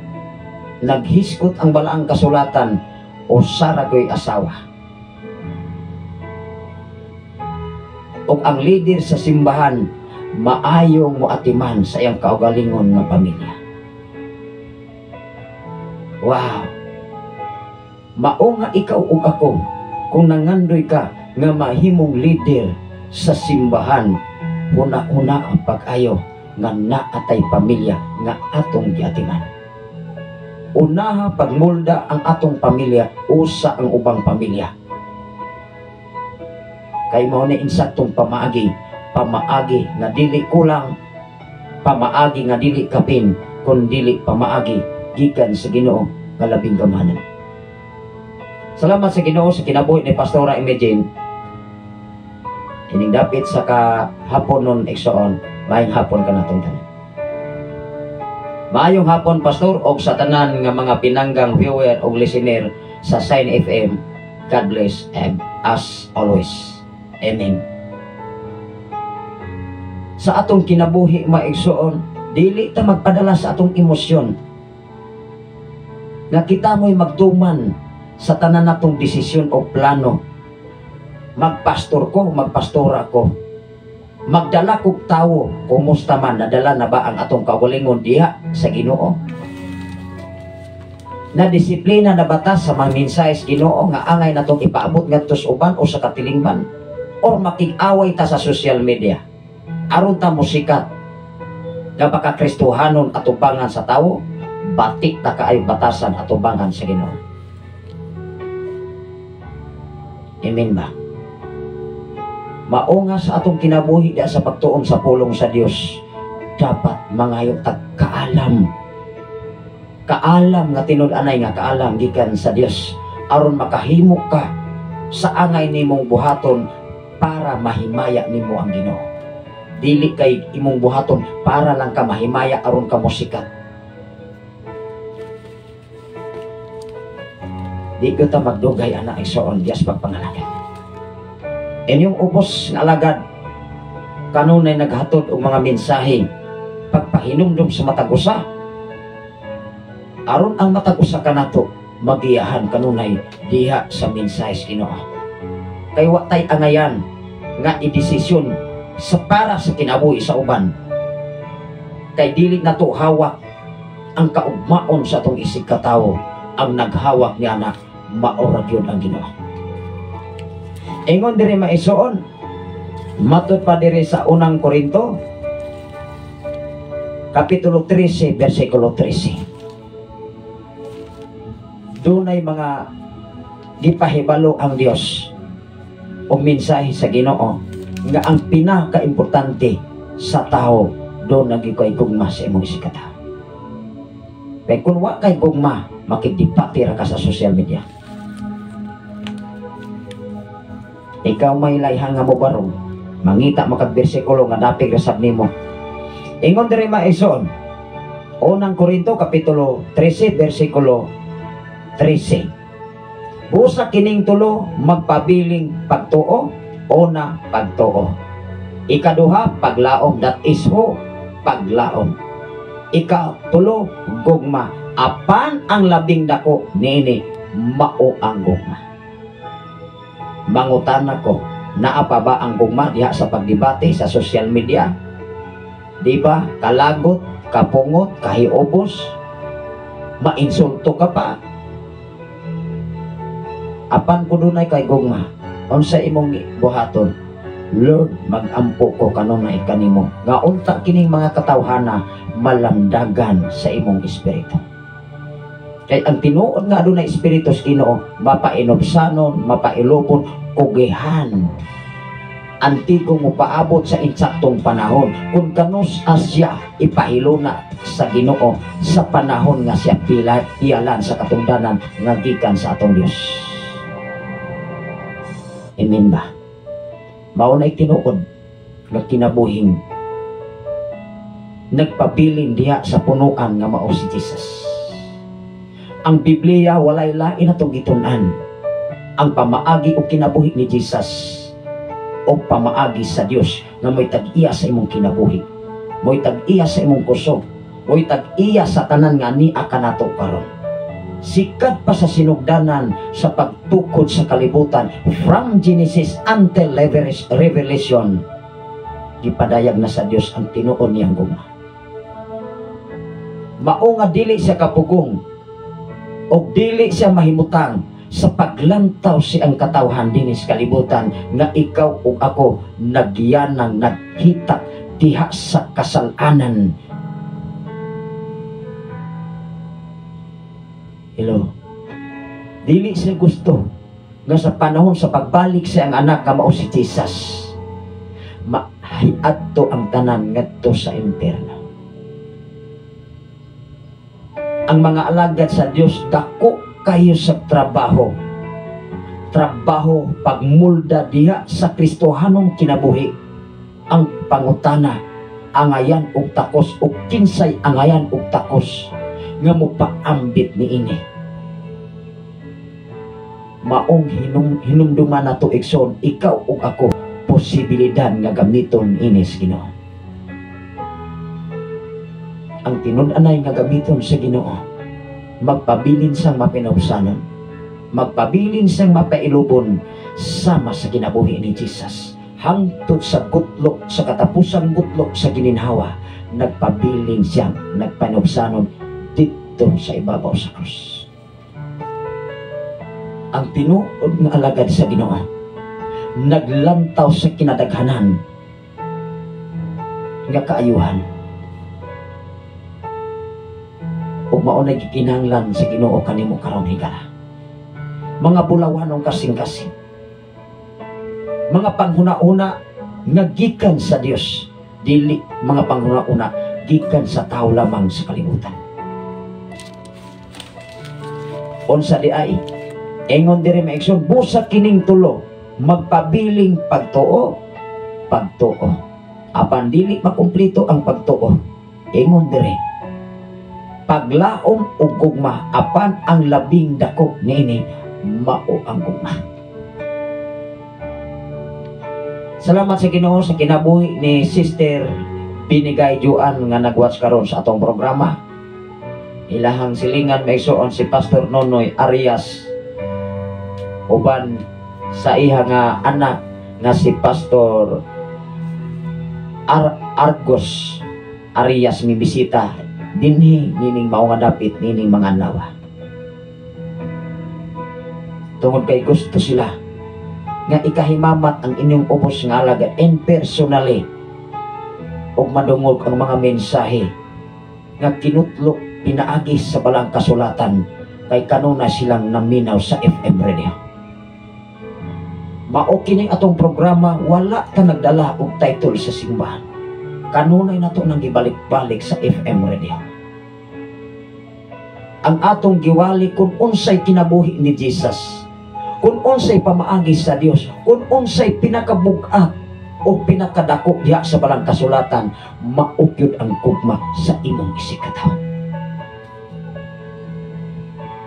naghiskot ang balaang kasulatan o saragoy asawa. O ang leader sa simbahan, maayong moatiman sa iyang kaugalingon nga pamilya. Wow! Mao nga ikaw ug ako, kung nangandoy ka nga mahimong leader sa simbahan, huna-huna ang pag-ayo nga naatay pamilya nga atong giatiman. Unaha pagmulda ang atong pamilya, usa ang ubang pamilya. Kay mao ni insaktong pamaagi, pamaagi nga dili kulang, pamaagi nga dili kapin, kun dili pamaagi gikan sa Ginoo nga labing gamanan. Salamat sa Ginoo sa kinabuhi ni Pastora Imagine. Ining dapit sa kahapon nun igsoon, maayong hapon kanatong tanan. Maayong hapon pastor og sa tanan nga mga pinanggang viewer og listener sa Sign FM. God bless and as always. Amen. Sa atong kinabuhi maigsoon, dili ta magpadala sa atong emosyon. Nga kita mo'y magtuman sa tanan natong desisyon o plano. Magpastor ko, magpastora ko. Magdala kog tawo, kumusta man, nadala na ba ang atong kaugalingon diha sa Ginoo? Na disiplina na ba ta sa mga mensahe sa Ginoo nga angay natong ipaabot ngadto sa uban o sa katilingban? Or makig-away ta sa social media aron ta musikat? Nga baka Kristohanon atubangan sa tawo, batik ta kaayo batasan atubangan sa Ginoo. Amen ba? Mao nga sa atong kinabuhi diha sa pagtuon sa pulong sa Dios, dapat mangayo tag kaalam. Kaalam nga tinud-anay nga kaalam gikan sa Dios aron makahimo ka sa angay nimong buhaton para mahimaya nimo ang Ginoo. Dili kay imong buhaton para lang ka mahimaya aron ka mosikat. Di ko ta magdugay ana igsoon dias pagpangalagan. Inyong ubos nga alagad kanunay naghatod og mga mensahe pagpahinumdum sa matag usa. Aron ang matag usa kanato magiyahan kanunay diha sa mensahe sa Ginoo. Kay wa tay angayan nga idesisyon sa para sa kinabuhi sa uban. Kay dili nato hawak ang kaugmaon sa atong isig katawo. Ang naghawak niya na mao ra gyud ang Ginoo. Ingon diri maisuon, matud pa diri sa unang Korinto kapitulo 13 bersikulo 13. Dunay mga gipahibalo ang Dios o mensahe sa Ginoo nga ang pinakaimportante sa tao do nagikoy gugma sa imong isig katawo. Kay kun wa kay gugma, makigdipati ra ka sa social media. Ikaw may layhang nga mobarog, mangita makag bersikulo nga dapig ra sab nimo. Ingon diri maison, unang Korinto kapitulo 13 bersikulo 13. Busa kining tulo magpabiling pagtuo, una pagtuo. Ikaduha paglaom, that is ho paglaom. Ikatulo gugma, apan ang labing dako niini mao ang gugma. Mangutana ko, naa pa ba ang gugma diha sa pagdebate sa social media? Di ba? Kalagot, kapungot, kahiubos, mainsulto ka pa. Apan ko dunay kay gugma, unsa imong buhaton? Lord, magampo ko kanunay kanimo nga unta kining mga katawhana malamdagan sa imong espiritu. Kay ang tinuod nga adunay espiritu sa Ginoo, mapainubsanon, mapailupon, kugihan. Antigo mo paabot sa insaktong panahon. Kung kanus asya ipahiluna sa Ginoo sa panahon nga siya piyalan sa katungdanan nga gikan sa atong Dios. Amen ba? Mao na'y tinuod nga kinabuhing nagpabilin diha sa punuan nga mao si Jesus. Ang Biblia walay lain atong gitun-an. Ang pamaagi o kinabuhi ni Jesus o pamaagi sa Dios nga mo'y tag-iya sa imong kinabuhi, mo'y tag-iya sa imong kusog, mo'y tag-iya sa tanan nga nia kanato karon. Sikat pa sa sinugdanan sa pagtukod sa kalibutan from Genesis until Revelation, gipadayag na sa Dios ang tinuod niyang gugma. Mao nga dili siya kapugong o dili siya mahimutang sa paglantaw si ang katawhan dinis kalibutan nga ikaw ug ako nagyanang naghitak diha sa kasalanan. Hello. Dili siya gusto nga sa panahon sa pagbalik sa ang anak nga mao si Jesus, mahiadto ang tanan ngadto sa impierno. Ang mga alagad sa Dios dako kayo sa trabaho. Trabaho pagmulda diha sa Kristohanong kinabuhi. Ang pangutana angayan og takos og kinsay angayan og takos nga mopaambit niini. Maong hinumduman nato igsoon, ikaw ug ako posibilidad nga gamiton ini sa Ginoo. Ang tinud-anay nga gamiton sa Ginoo, magpabilin sang mapinubsanon, magpabilin sang mapailubon sama sa kinabuhi ni Jesus. Hangtod sa gutlo, sa katapusang gutlo sa gininhawa, nagpabilin siya, nagpanubsanon dito sa ibabaw sa krus. Ang tinuod nga alagad sa Ginoo, naglantaw sa kinadaghanan nga kaayuhan. Ug mao na gikinahanglan sa Ginoo kanimo karon, higala. Mga bulawanong kasing-kasing. Mga panghuna-una nga gikan sa Dios, dili mga panghuna-una gikan sa tao lamang sa kalibutan. Unsa di ay? Ingon diri, mga igsoon, busa kining tulo magpabiling pagtuo, pagtuo. Apan dili makumplito ang pagtuo. Ingon diri, paglaom ug gugma, apan ang labing dako niini mao ang gugma. Salamat sa Ginoo sa kinabuhi ni Sister Binigay Juan nga nagwatch karon sa atong programa. Ilahang silingan, mga igsoon, si Pastor Nonoy Arias uban sa iha nga anak nga si Pastor Argos Arias mibisita dinhi nining mao nga dapit nining mga adlaw. Tungod kay gusto sila nga ikahimamat ang inyong ubos nga alagad and personally ug madungog ang mga mensahe nga kinutlo pinaagi sa balang kasulatan kay kanuna silang naminaw sa FM radio. Mao kining atong programa, wala ta nagdala og title sa simbahan. Kanunay nato nang gibalik-balik sa FM radio. Ang atong giwali kung unsay kinabuhi ni Jesus, kung unsay pamaagi sa Dios, kung unsay pinakabug-at o pinakadako diha sa balang kasulatan, mao gyud ang gugma sa imong isigkatawo.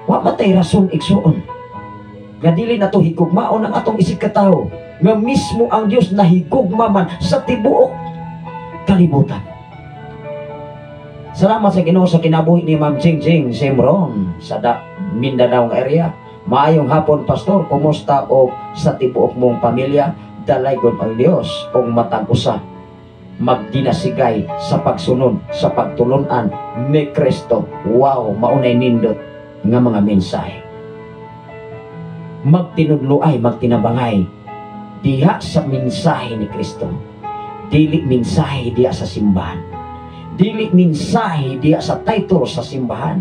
Wa matay rason, igsuon, nga dili nato higugmaon ang atong isigkatawo, nga mismo ang Dios nahigugma man sa tibuok kalibutan. Salamat sa Ginoo sa kinabuhi ni Ma'am Ching Ching Simron sa Mindanao nga area. Maayong hapon, Pastor, kumusta o sa tibuok mong pamilya? Dalaygon ang Dios ug matag usa magdinasigay sa pagsunod sa pagtulunan ni Kristo. Wow, maunay nindot nga mga mensahe. Magtinudloay, magtinabangay diha sa mensahe ni Kristo. Dili mensahe diha sa simbahan. Dili mensahe diha sa title sa simbahan.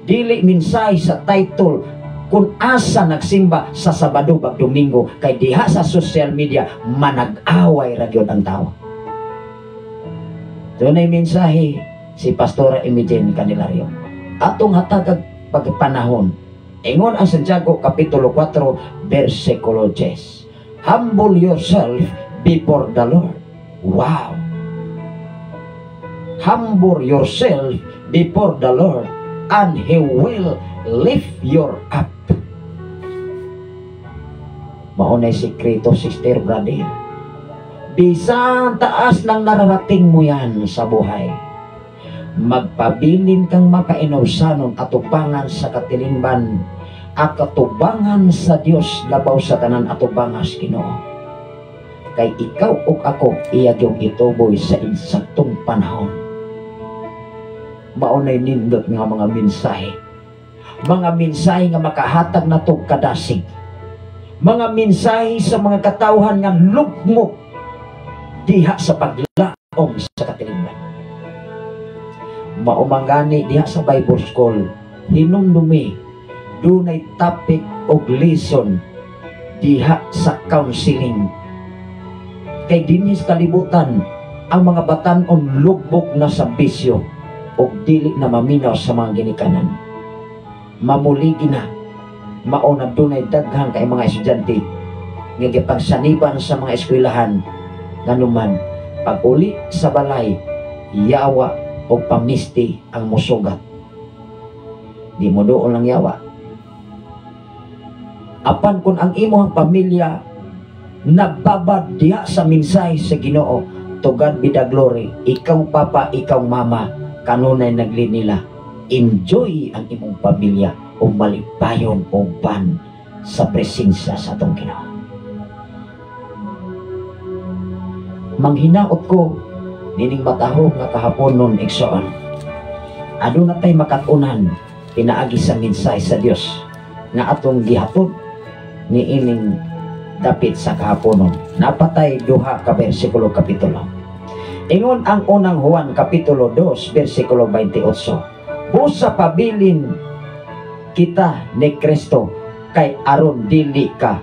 Dili mensahe sa title kung asa nagsimba sa Sabado bag Domingo, kay diha sa social media manag-away ra gyud ang tao. Dunay mensahe si Pastora Imogen Candelario. Atong hatagag pagpanahon. Ingon ang Santiago Kapitulo 4 versikulo 10. Humble yourself before the Lord. Wow! Humble yourself before the Lord and He will lift you up. Maunay sikreto, sister, brother. Bisan taas ng nararating mo yan sa buhay, magpabilin kang makainawsanon atubangan sa katilingban at katubangan sa Dios, labaw sa tanan atubangas Ginoo. Kay ikaw ug ako iya yung ituboy sa insaktong panahon. Maunay nindot nga mga mensahe. Mga mensahe nga makahatag nato kadasig. Mga mensahe sa mga katawhan nga lugmok diha sa paglaom sa katilingban. Maumangani diha sa Bible School, hinumdumi dunay topic og lesson diha sa counseling. Kay dinhi sa kalibutan ang mga batan-on lugbok na sa bisyo og dili na maminaw sa mga ginikanan. Mamuligi na, mao na dunay daghan kay mga estudyante nga gipagsaniban sa mga eskwelahan, nganuman pag-uli sa balay, yawa o pamisti ang musugat. Di mo doon lang yawa. Apan kung ang imong pamilya nagbabad diha sa mensahe sa Ginoo, to God be the glory, ikaw papa, ikaw mama, kanunay nagli nila, enjoy ang imong pamilya o malipayon o ban sa presensya sa atong Ginoo. Manghinaot ko nining bataho nga kahaponon, igsoon. Aduna tay makatunan pinaagi sa mensahe sa Dios nga atong gihatod niining dapit sa kahaponon. Napatay duha ka bersikulo kapitulo. Ingon ang unang Juan Kapitulo 2 bersikulo 28. Busa pabilin kita ni Kristo kay aron dili ka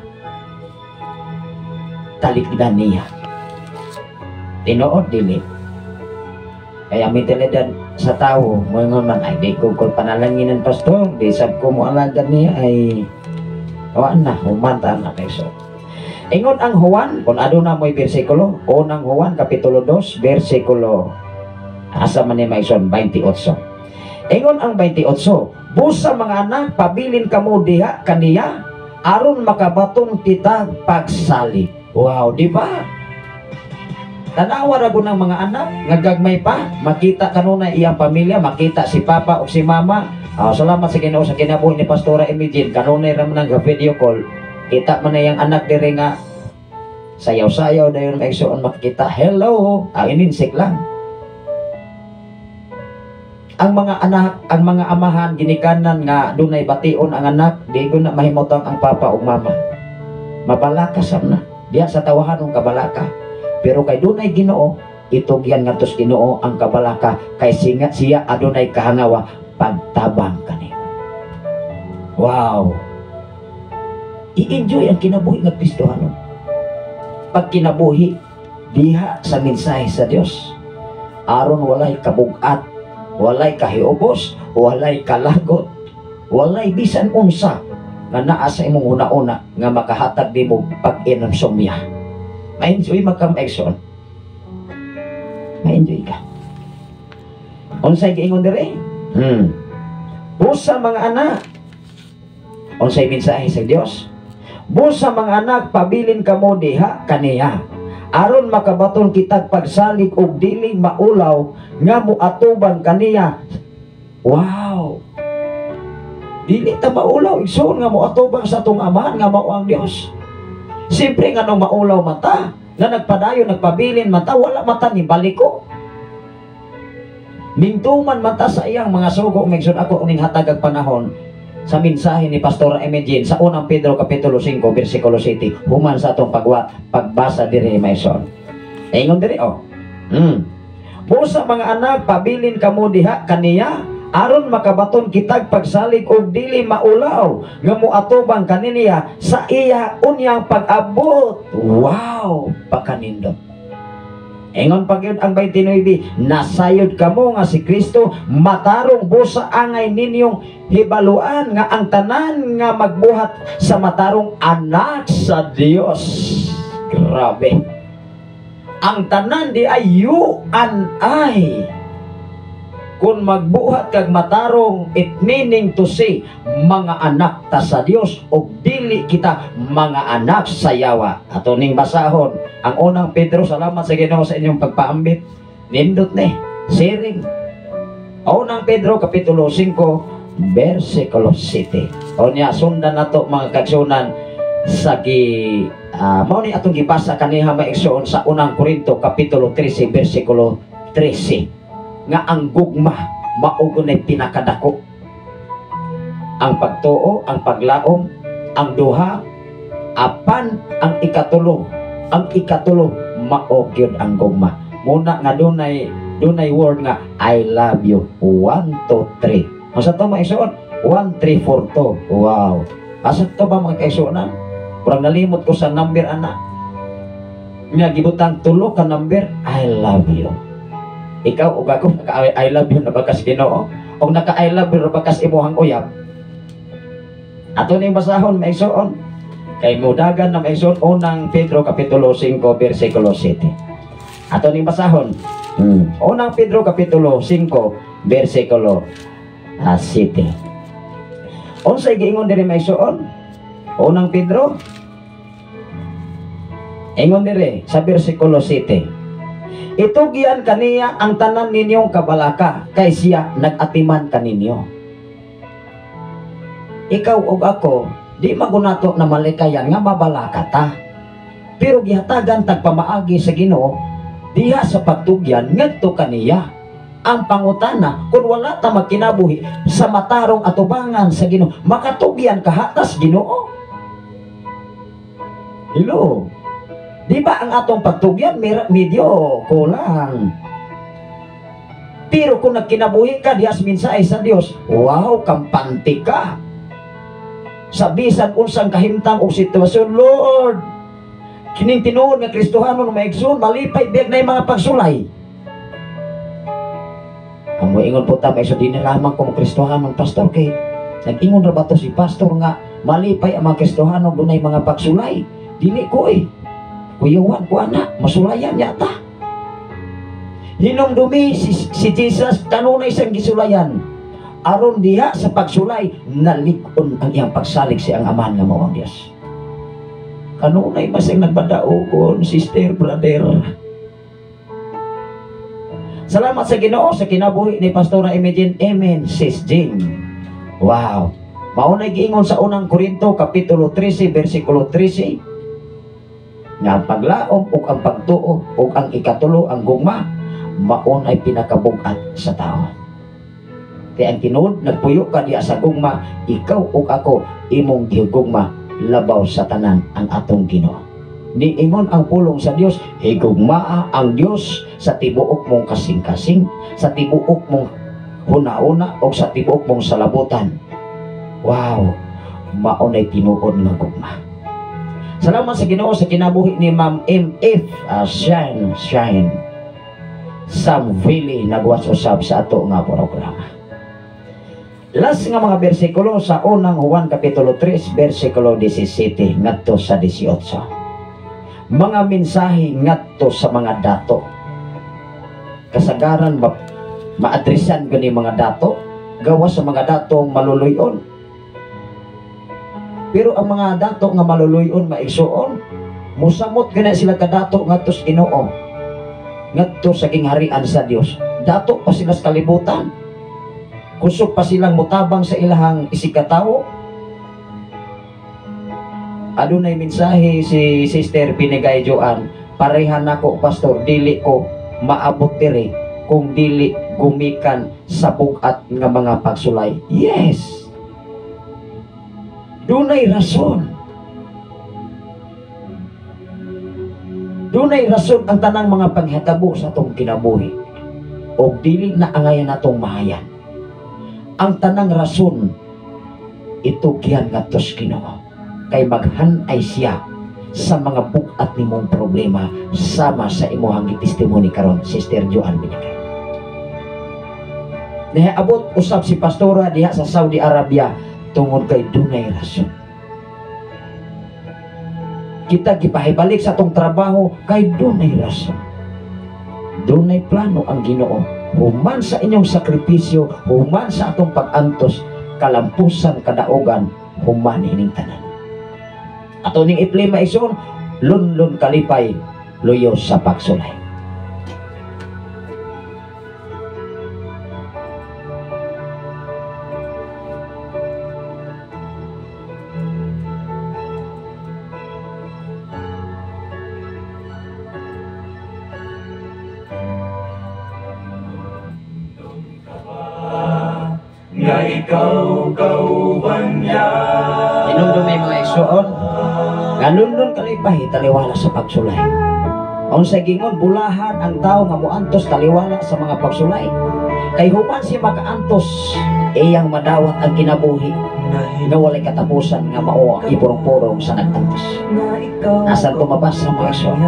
talikdan niya. Tinuod dili. Kaya mentalidad sa tao, moingon man, "Ay, di ko ko panalanginan, pastor, di sab ko mo alagad niya," ay wa na, humanta na kay so. Ingon ang Juan, kung aduna mo'y bersikulo, unang Juan, Kapitulo 2, bersikulo, asa man ni Maison, 28. Ingon ang 28, "Busa mga anak, pabilin kamo diha kaniya, aron makabaton kita pagsalig." Wow, di ba? Tanawa ra ng mga anak, nga gagmay pa, makita kanunay iyang pamilya, makita si papa o si mama. Ah, salamat sa Ginoo sa kinabuhi ni Pastora Imogene, kanunay ra man ang video call. Kita man na iyang anak diri nga sayaw-sayaw dayon, maigsoon, makikita. Hello, ang ininsik lang. Ang mga anak, ang mga amahan ginikanan nga dunay bation ang anak, di ko na mahimutang ang papa ug mama. Mabalaka sab na. Diya sa tawahan ng kabalaka. Pero kay dunay Ginoo, itugyan ngadto sa Ginoo ang kabalaka kay singat siya adunay kahangawa pagtabang kanimo. Wow. I-enjoy ang kinabuhi nga Kristohanon. Pag kinabuhi diha sa mensahe sa Dios. Aron walay kabugat, walay kahiubos, walay kalagot, walay bisan unsa nga naa sa imong huna-huna nga makahatag nimo pag-insomnia. Ma-enjoy man ka, igsoon. Ma-enjoy ka. Unsay giingon dire? "Busa mga anak." Unsay mensahe sa Dios? "Busa mga anak, pabilin kamo diha kaniya. Aron makabaton kitag pagsalig og dili maulaw nga moatubang kaniya." Wow! Dili ta maulaw, igsoon, nga moatubang sa atong amahan nga mao ang Dios. Siyempre nga nung maulaw mata, nga nagpadayon, nagpabilin mata, wala mata ni baliko. Mingtuman mata sa iyang mga sugo, igsoon, ako uning hatagag panahon sa mensahe ni Pastor Emegin sa unang Pedro Kapitulo 5 versikulo 7 human sa atong pagbasa diri, maison. Ingon diri oh. "Busa mga anak, pabilin kamo diha kaniya aron makabaton kitag pagsalig og dili maulaw nga moatubang kaniniya sa iya unyang pag-abot." Wow, pakanindot. Ingon pa gyud ang 29, "Nasayod kamo nga si Kristo matarong, busa angay ninyong hibaluan nga ang tanan nga magbuhat sa matarong anak sa Dios." Grabe. Ang tanan di ay you and I. Kung magbuhat kag matarong, it meaning to say, mga anak ta sa Dios o dili kita mga anak sa yawa. Ato ning basahon ang unang Pedro. Salamat sa Ginoo sa inyong pagpaambit. Nindot ni. Sharing. Unang Pedro Kapitulo 5 versikulo 7. O niya, sundan nato, mga kaigsuonan, sa gi mao ni atong gibasa kaniha, maigsoon, sa unang Korinto Kapitulo 13 versikulo 13 nga ang gugma mao gunay pinakadako. Ang pagtuo, ang paglaom, ang duha, apan ang ikatulo mao gyud ang gugma. Muna nga dunay dunay word nga "I love you." 1 2 3. Unsa to, maigsoon? 1 3 4 2. Wow. Asa to ba, mga kaigsuonan? Kurang nalimot ko sa number ana. Nga gibutang tulo ka number, "I love you." Ikaw ug ako, naka "I love you" na ba kas Ginoo? Og naka "I love you" na ba kas imuhang uyab? Ato ning basahon, maigsoon. Kay mudagan na, maigsoon, unang Pedro Kapitulo 5 versikulo 7. Ato ning basahon. Unang Pedro Kapitulo 5 versikulo 7. Unsay giingon diri, maigsoon? Unang Pedro. Ingon diri sa versikulo 7. "Itugyan kaniya ang tanan ninyong kabalaka kay siya nag-atiman kaninyo." Ikaw ug ako, di magunato na malikayan nga mabalaka ta. Pero gihatagan tag pamaagi sa Ginoo diha sa pagtugyan ngadto kaniya. Ang pangutana, kung wala ta magkinabuhi sa matarong atubangan sa Ginoo, makatugyan kahatas Ginoo? Hello. Di ba ang atong pagtugyan medyo kulang? Pero kung nagkinabuhi ka diha sa mensahe sa Dios, wow, kampante ka. Sa bisan unsang kahimtang o sitwasyon, Lord, kining tinuod nga Kristohanon mga igsoon, malipay biyag na yung mga pagsulay. Ang moingon po ta, mga igsoon, di na lamang kung Kristohanon, pastor, kay nag-ingon ra ba to si pastor nga malipay ang mga Kristohanon dunay mga pagsulay? Dili ko eh. Kuyawan ko ana, masulayan yata. Hinumdumi si Jesus kanunay siyang gisulayan. Aron diha sa pagsulay, nalig-on ang iyang pagsalig sa iyang amahan nga mao ang Dios. Kanunay ba siyang nagbadaogon, sister, brother? Salamat sa Ginoo sa kinabuhi ni Pastora Imagine. Amen, Sis Jing. Wow. Maunay giingon sa unang Korinto, Kapitulo 13, versikulo 13, nga ang paglaom ug ang pagtuo ug ang ikatulo ang gugma, maunay pinakabugat sa tao. Kaya ang tinuod, nagpuyo ka diha sa gugma, ikaw ug ako, imong gihugma, labaw sa tanan ang atong Ginoo. Niingon ang pulong sa Dios, higugmaa ang Dios sa tibuok mong kasing-kasing, sa tibuok mong huna-huna o sa tibuok mong salabutan. Wow, maunay tinuod nga gugma. Salamat sa Ginoo sa kinabuhi ni Ma'am MF, Shine Shine Samvili, nagwas usab sa ato nga programa. Last nga mga bersikulo sa unang Juan Kapitulo 3, versikulo 17 ngadto sa 18. Mga mensahe ngadto sa mga dato. Kasagaran maadresan gani mga dato, gawas sa mga datong maluluyon. Pero ang mga dato nga maluluyon maigsuon, musamot gani sila kadato ngadto sa Ginoo, ngadto sa gingharian sa Dios. Dato pa sila sa kalibutan. Kusog pa silang mutabang sa ilahang isikatawo. Adunay mensahe si Sister Binigay Joan, parehan nako pastor, dili ko maabot diri kung dili gumikan sa bug-at nga mga pagsulay. Yes. Dunay rason. Dunay rason ang tanang mga panghitabo sa atong kinabuhi. Og dili na angayan natong mahayan. Ang tanang rason itugyan ngadto sa Ginoo. Kay maghan-ay siya sa mga bug-at nimong problema sama sa imuhang gitestimony karon, Sister Joan Binigay. Nahiabot usab si pastora diha sa Saudi Arabia tungod kay dunay rason. Kita gipahibalik sa atong trabaho kay dunay rason. Dunay plano ang Ginoo. Human sa inyong sakripisyo, human sa atong pag-antos, kalampusan, kadaogan, human ining tanan. Ato ning iplema ison, lunlun kalipay, luyo sa pagsulay. Nga ikaw kauban niya. Hinumdumi mga igsoon, nga lunlun kalipay taliwala sa pagsulay. Unsay gingon, bulahan ang tao nga moantos taliwala sa mga pagsulay. Kay human siya makaantos, iyang madawat ang kinabuhi nga walay katapusan nga mao ang ipurong-purong sa nag-antos. Asan tumabasa mga igsoon?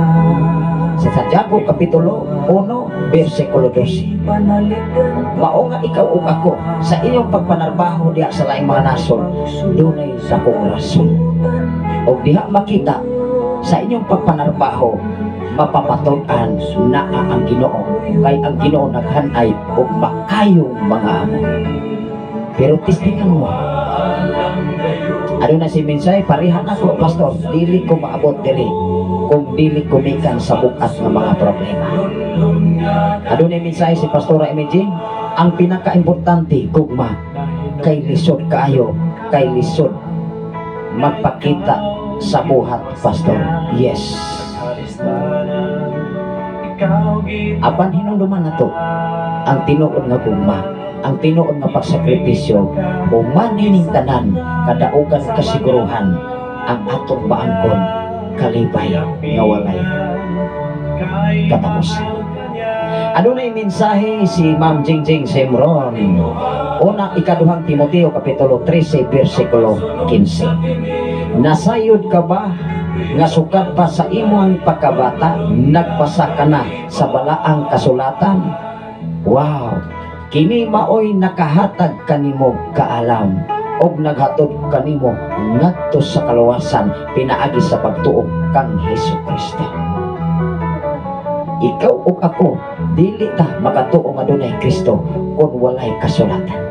Sa Santiago Kapitulo 1, versikulo 12. Mao nga ikaw ug ako sa inyong pagpanarbaho diha sa laing mga nasod, dunay dakong rason. Og diha makita sa inyong pagpanarbaho, mapapatud-an naa ang Ginoo, kay ang Ginoo naghanay og maayong mga amo. Pero testingan mo. Aduna si mensahe, parehan ako, pastor, dili ko maabot diri kung dili kumikan sa bukat ng mga problema. Adunay mensahe si Pastora Imagine, ang pinakaimportante, gugma, kay lisod kaayo, kay lisod magpakita sa buhat, pastor. Yes. Apan hinumduman nato ang tinuod nga gugma, ang tinuod nga pagsakripisyo, human ining tanan kadaugan kasiguruhan ang atong maangkon kalipay nga walay katapusan. Adunay mensahe si Ma'am Jingjing Simron. Una, Ikaduhang Timoteo kapitulo 13 bersikulo 15. Nasayod ka ba nga sukad pa sa imong pagkabata nagbasa ka na sa balaang kasulatan? Wow! Kini maoy nakahatag kanimo kaalam og naghatod kanimo ngadto sa kaluwasan pinaagi sa pagtuo kang Hesus Kristo. Ikaw ug ako, dili ta makatuo nga dunay Kristo kung walay kasulatan.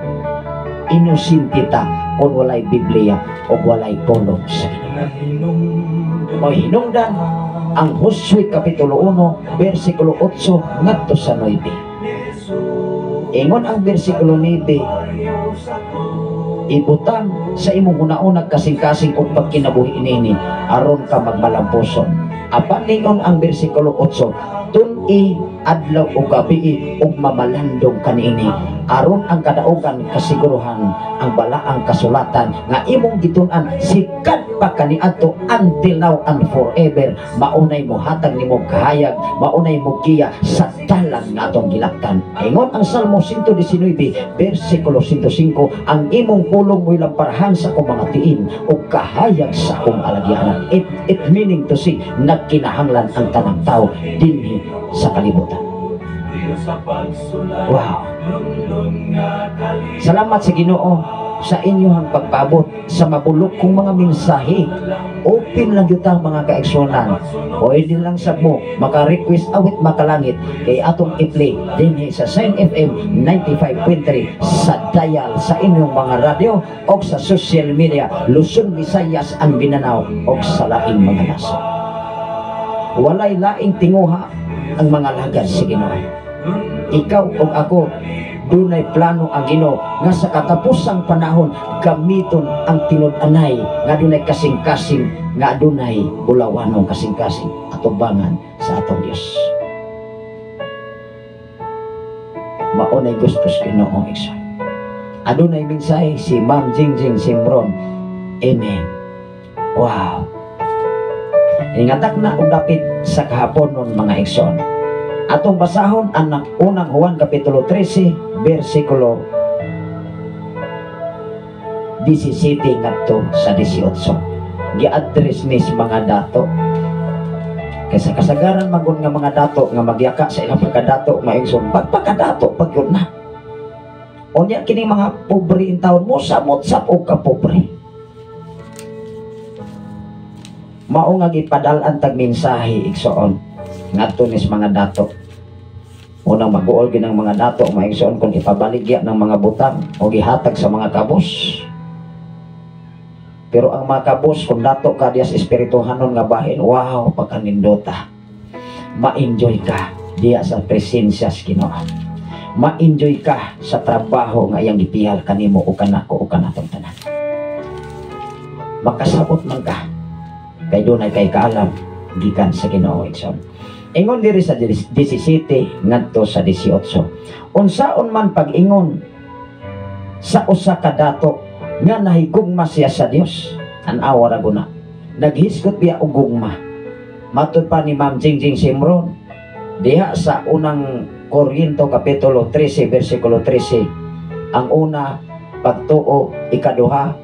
Inosente ta kung walay Biblia o walay pulong sa Ginoo. May hinungdan ang Josue Kapitulo 1, versikulo 8 ngadto sa 9. Ingon ang versikulo 9, ibutang sa imong una-una kasing-kasing og pagkinabuhi niini aron ka magmalampuson. Apan ningon ang versikulo 8, tun-i adlaw o gabi ug mamalandong kaniini aron ang kadaugan kasiguruhan ang balaang kasulatan nga imong gitun-an sikat pa kaniadto until now and forever, maunay mohatag nimo kahayag, maunay mo giya sa dalan nga atong gilaktan. Ingon ang Salmo 119 versikulo 105, ang imong pulong mo'y lamparahan sa akong mga tiin ug kahayag sa akong alagyanan. It meaning to say, nagkinahanglan ang tanang tao dinhi sa kalibutan. Wow. Salamat sa Ginoo sa inyong pagpaabot sa mabulok kong mga mensahe. Open lang gyud ta, mga kaigsuonan. Pwede lang sa mo maka-request awit makalangit kay atong i-play dinhi sa Sign FM 95.3 sa dial sa inyong mga radyo o sa social media, Luzon, Visayas and Mindanao o sa laing mga nasod. Walay laing tinguha ang mga lagad sa Ginoo. Ikaw ug ako, dunay plano ang Ginoo nga sa katapusang panahon gamiton ang tinud-anay nga dunay kasing-kasing, nga adunay bulawanong kasing-kasing atubangan sa atong Dios. Maunay gusto sa Ginoo, igsoon. Adunay mensahe si Ma'am Jingjing Simron. Amen. Wow. Ingatak na og dapit sa kahaponon, mga igsoon. Atong basahon ang Unang Juan Kapitulo 13 versikulo 17 ngadto sa 18. Gi-address ni sa mga dato. Kaysa kasagaran magun nga mga dato nga magyaka sa ilang pagkadato, mga igsoon, pagpakadato pag yun na. Unya kini mga pobre in taon mo samot-sap og kapobre. Mao nga gipadal-an tag mensahe, igsoon, ngadto ni sa mga dato. Unang mag-uol ginang mga dato, mga igsoon, kung ipabaligya ng mga butang o gihatag sa mga kabos. Pero ang mga kabos, kung dato ka diya sa espirituhanon nga bahin, wow, pagkanindota. Ma-enjoy ka diya sa presensya sa Ginoo. Ma-enjoy ka sa trabaho nga iyang gipihal kanimo o kanako o kanatong tanan. Makasabot man ka kay dunay kay kaalam gikan sa Ginoo, igsoon. Ingon diri sa 17 ngadto sa 18. Unsaon man pag-ingon sa usa ka dato nga nahigugma siya sa Dios, tan-awa ra guna. Naghisgot biya og gugma. Matud pa ni Ma'am Jingjing Simron diha sa Unang Korinto kapitulo 13 bersikulo 13. Ang una, pagtuo, ikaduha,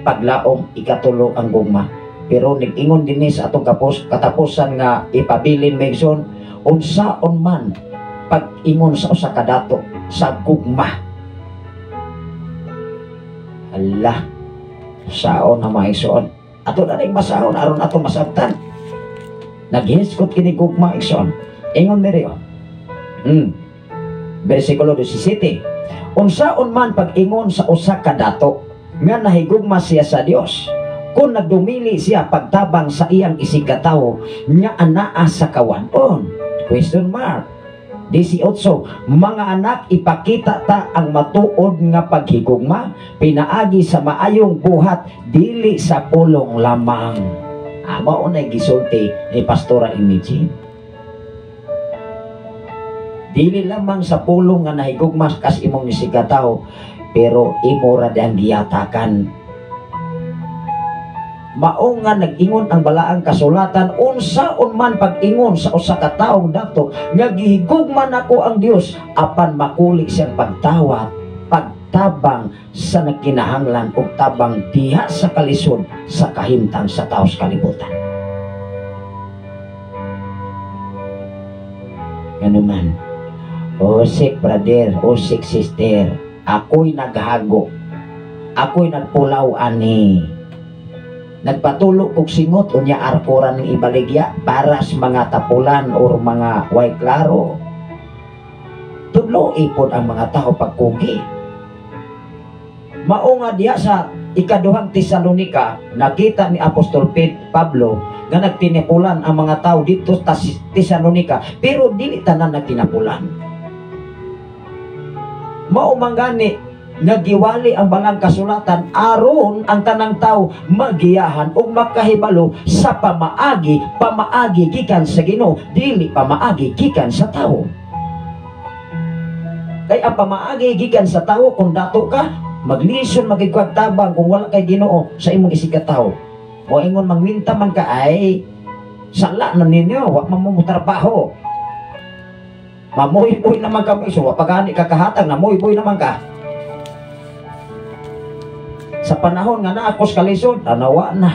paglaom, ikatulo ang gugma. Pero nag-ingon dinhi sa atong katapusan nga ipabilin, Megson, unsaon man pag-ingon sa usa ka dato sa gugma. Ala, saon na maigsoon. Ato na ning basahon aron ato masabtan. Naghisgot kini gugma, igsoon. Ingon diri oh. Bersikulo 17. Unsaon man pag-ingon sa usa ka dato nga nahigugma siya sa Dios, kung nagdumili siya pagtabang sa iyang isigkatawo nga anaa sa kawan-on? Question mark. 18. Mga anak, ipakita ta ang matuod nga paghigugma pinaagi sa maayong buhat, dili sa pulong lamang. Mao nay gisulti ni Pastora Imagine. Dili lamang sa pulong nga nahigugma kas imong isigkatawo, pero imo ra diyang giyatakan. Mao nga nag-ingon ang balaang kasulatan, unsaon man pag-ingon sa usa ka taong dato nga gihigugma nako ang Dios, apan makuli siyang pagtawat, pagtabang sa nagkinahanglan og tabang diha sa kalisod sa kahimtang sa taos kalibutan. Nganuman, usik brother, usik sister, ako'y naghago, ako'y nagpulaw ani, nagpatulo kog singot unya arkoran ng ibaligya para sa mga tapulan or mga way klaro. Tudlo ipon ang mga tao pagkugi. Mao nga diha sa ikaduhang Tesalonika, nakita ni Apostol Pablo nga nagtinipulan ang mga tao dito sa Tesalonika, pero dili tanan nagtinapulan. Mao man gani nagiwali ang balang kasulatan aron ang tanang tao magiyahan ug makahibalo sa pamaagi, pamaagi gikan sa Ginoo, dili pamaagi gikan sa tao. Kay ang pamaagi gikan sa tao, kung dato ka, maglison magigwag tabang kung wala kay Ginoo sa imong isikatawo. O ingon mangwinta man ka, ay sala na ninyo, wa man mo trabaho. Mamuy-buy naman ka, so wa pa gani ka kahatag, namuy-buy naman ka. Sa panahon nga naa ako sa kalisod, anawa na.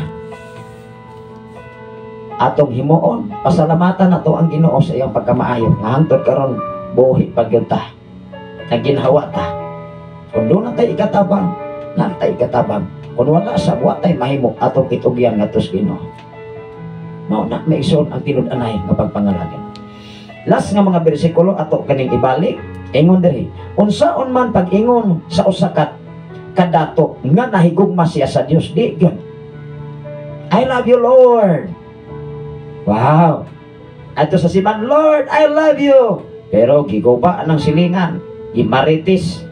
Atong himuon, pasalamatan nato ang Ginoo sa iyang pagkamaayo. Nga hangtod karon buhi pa gyud ta. Naginhawa ta. Kung doon na tayo ikatabang, na tayo ikatabang. Kung wala sa buwa tayo mahimo, atong itugyan nga tos Ginoo. Mao na may isuon ang tinud-anay nga pagpangalagan. Last nga mga bersikulo ato kaning ibalik, ingon diri, unsaon man pag-ingon sa usa ka kadato nga nahigugma siya sa Dios, di gyud. I love you, Lord. Wow. Ato sa siman, Lord, I love you. Pero giguba ng silingan, gimaritis,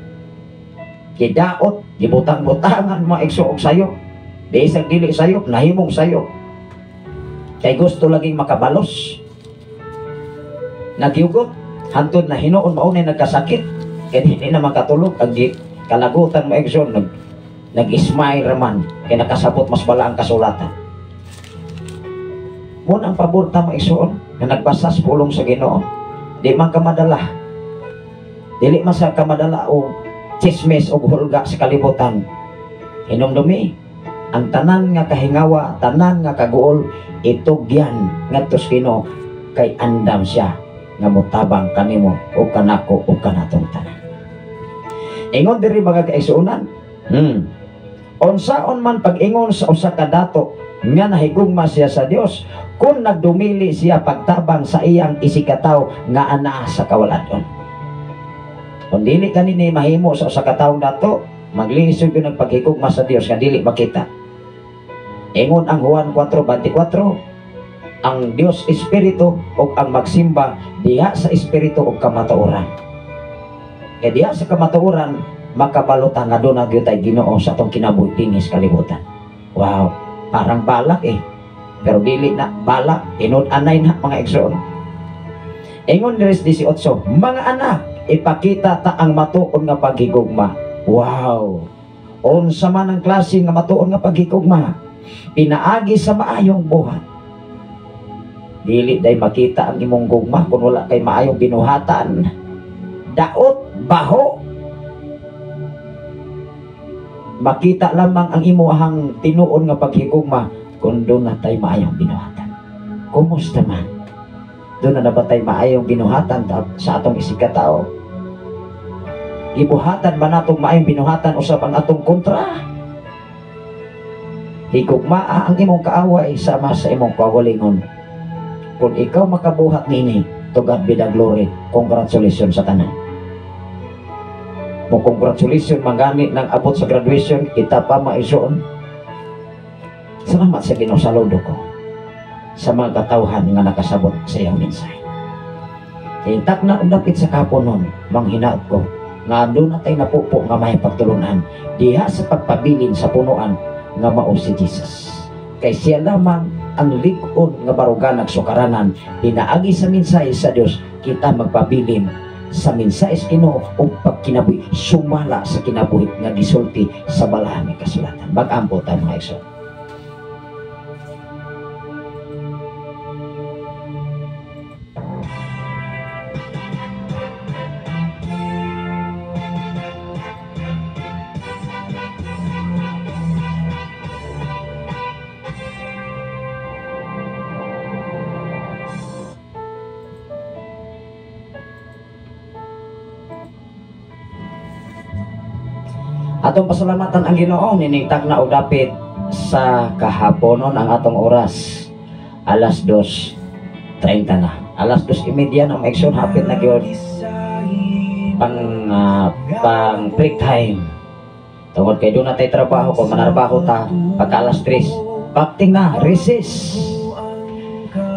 gidaot, gibutang-butangan mga igsuog sayo. Bisag dili sayo, nahimong sayo. Kay gusto laging makabalos. Nagyugot, hantod na hinuon maunay nagkasakit. Kaya hindi na makatulog ang kalagutan mo igsoon, nag-smile raman kay nakasabot mas bala ang kasulatan. Mun ang pabor ta mo igsoon nga nagbasa sa pulong sa Ginoo, di man ka madala. Dili man sa kamadala og chismis og hulga sa kalibutan. Hinumdumi ang tanan nga kahingawa, tanan nga kaguol, itugyan ngadto sa Ginoo kay andam siya nga motabang kanimo o kanako o kanatong tanan. Ingon diri mga kaigsuonan, unsaon man pag-ingon sa usa ka dato nga nahigugma siya sa Dios, kung nagdumili siya pagtabang sa iyang isikataw nga anaa sa kawaladon. Kung dili kanini mahimo sa usa ka taong dato, maglisod yun ang paghigugma sa Dios nga dili makita. Ingon ang Juan 4:24, ang Dios espiritu ug ang magsimba diha sa espiritu ug kamatuoran. Kaya diha sa kamatuoran, makabalota nga doon na gyud tay Ginoo sa atong kinabuhi dinhi sa kalibutan. Wow, parang balak eh. Pero dili na balak, tinud-anay na mga igsoon. Ingon diri sa 18, mga anak, ipakita ta ang matuon nga paghigugma. Wow. Unsa man ang klase nga matuon nga paghigugma? Pinaagi sa maayong buhat. Dili day makita ang imong gugma kung wala kay maayong binuhatan. Daot, baho. Makita lamang ang imuhang tinuon nga paghigugma kung doon na tayo maayong binuhatan. Kumusta man? Doon na ba tayo maayong binuhatan sa atong isikatao? Ibuhatan ba natong maayong binuhatan usab ang atong kontra? Higugmaa ang imong kaaway sama sa imong kaugalingon. Kung ikaw makabuhat nini, to God be the glory. Congratulations sa tanan. Mo congratulations mangani ng abot sa graduation, kita pa maisuon. Salamat sa Ginoo, saludo ko sa mga katawhan nga nakasabot sa iyang mensahe. Intak na og dapit sa kaponon, manghinaot ko nga doon na tayo napupo nga may pagtulunan diha sa pagpabilin sa punuan nga mao si Jesus. Kay siya lamang ang lig-on nga barugan nagsukaranan, pinaagi sa mensahe sa Dios kita magpabilin sa mensahe sa Ginoo ug pagkinabuhi sumala sa kinabuhi nga gisulti sa balaang kasulatan. Mag-ampo ta mga igsoon. Atong pasalamatan ang Ginoo nining takna og dapit sa kahaponon ang atong oras. Alas 2:30 na. Alas 2:30 na, mga igsoon, hapit na gyud pang break time. Tungod kay duna tay trabaho, kung manarbaho ta pagka alas 3, bakting na, recess.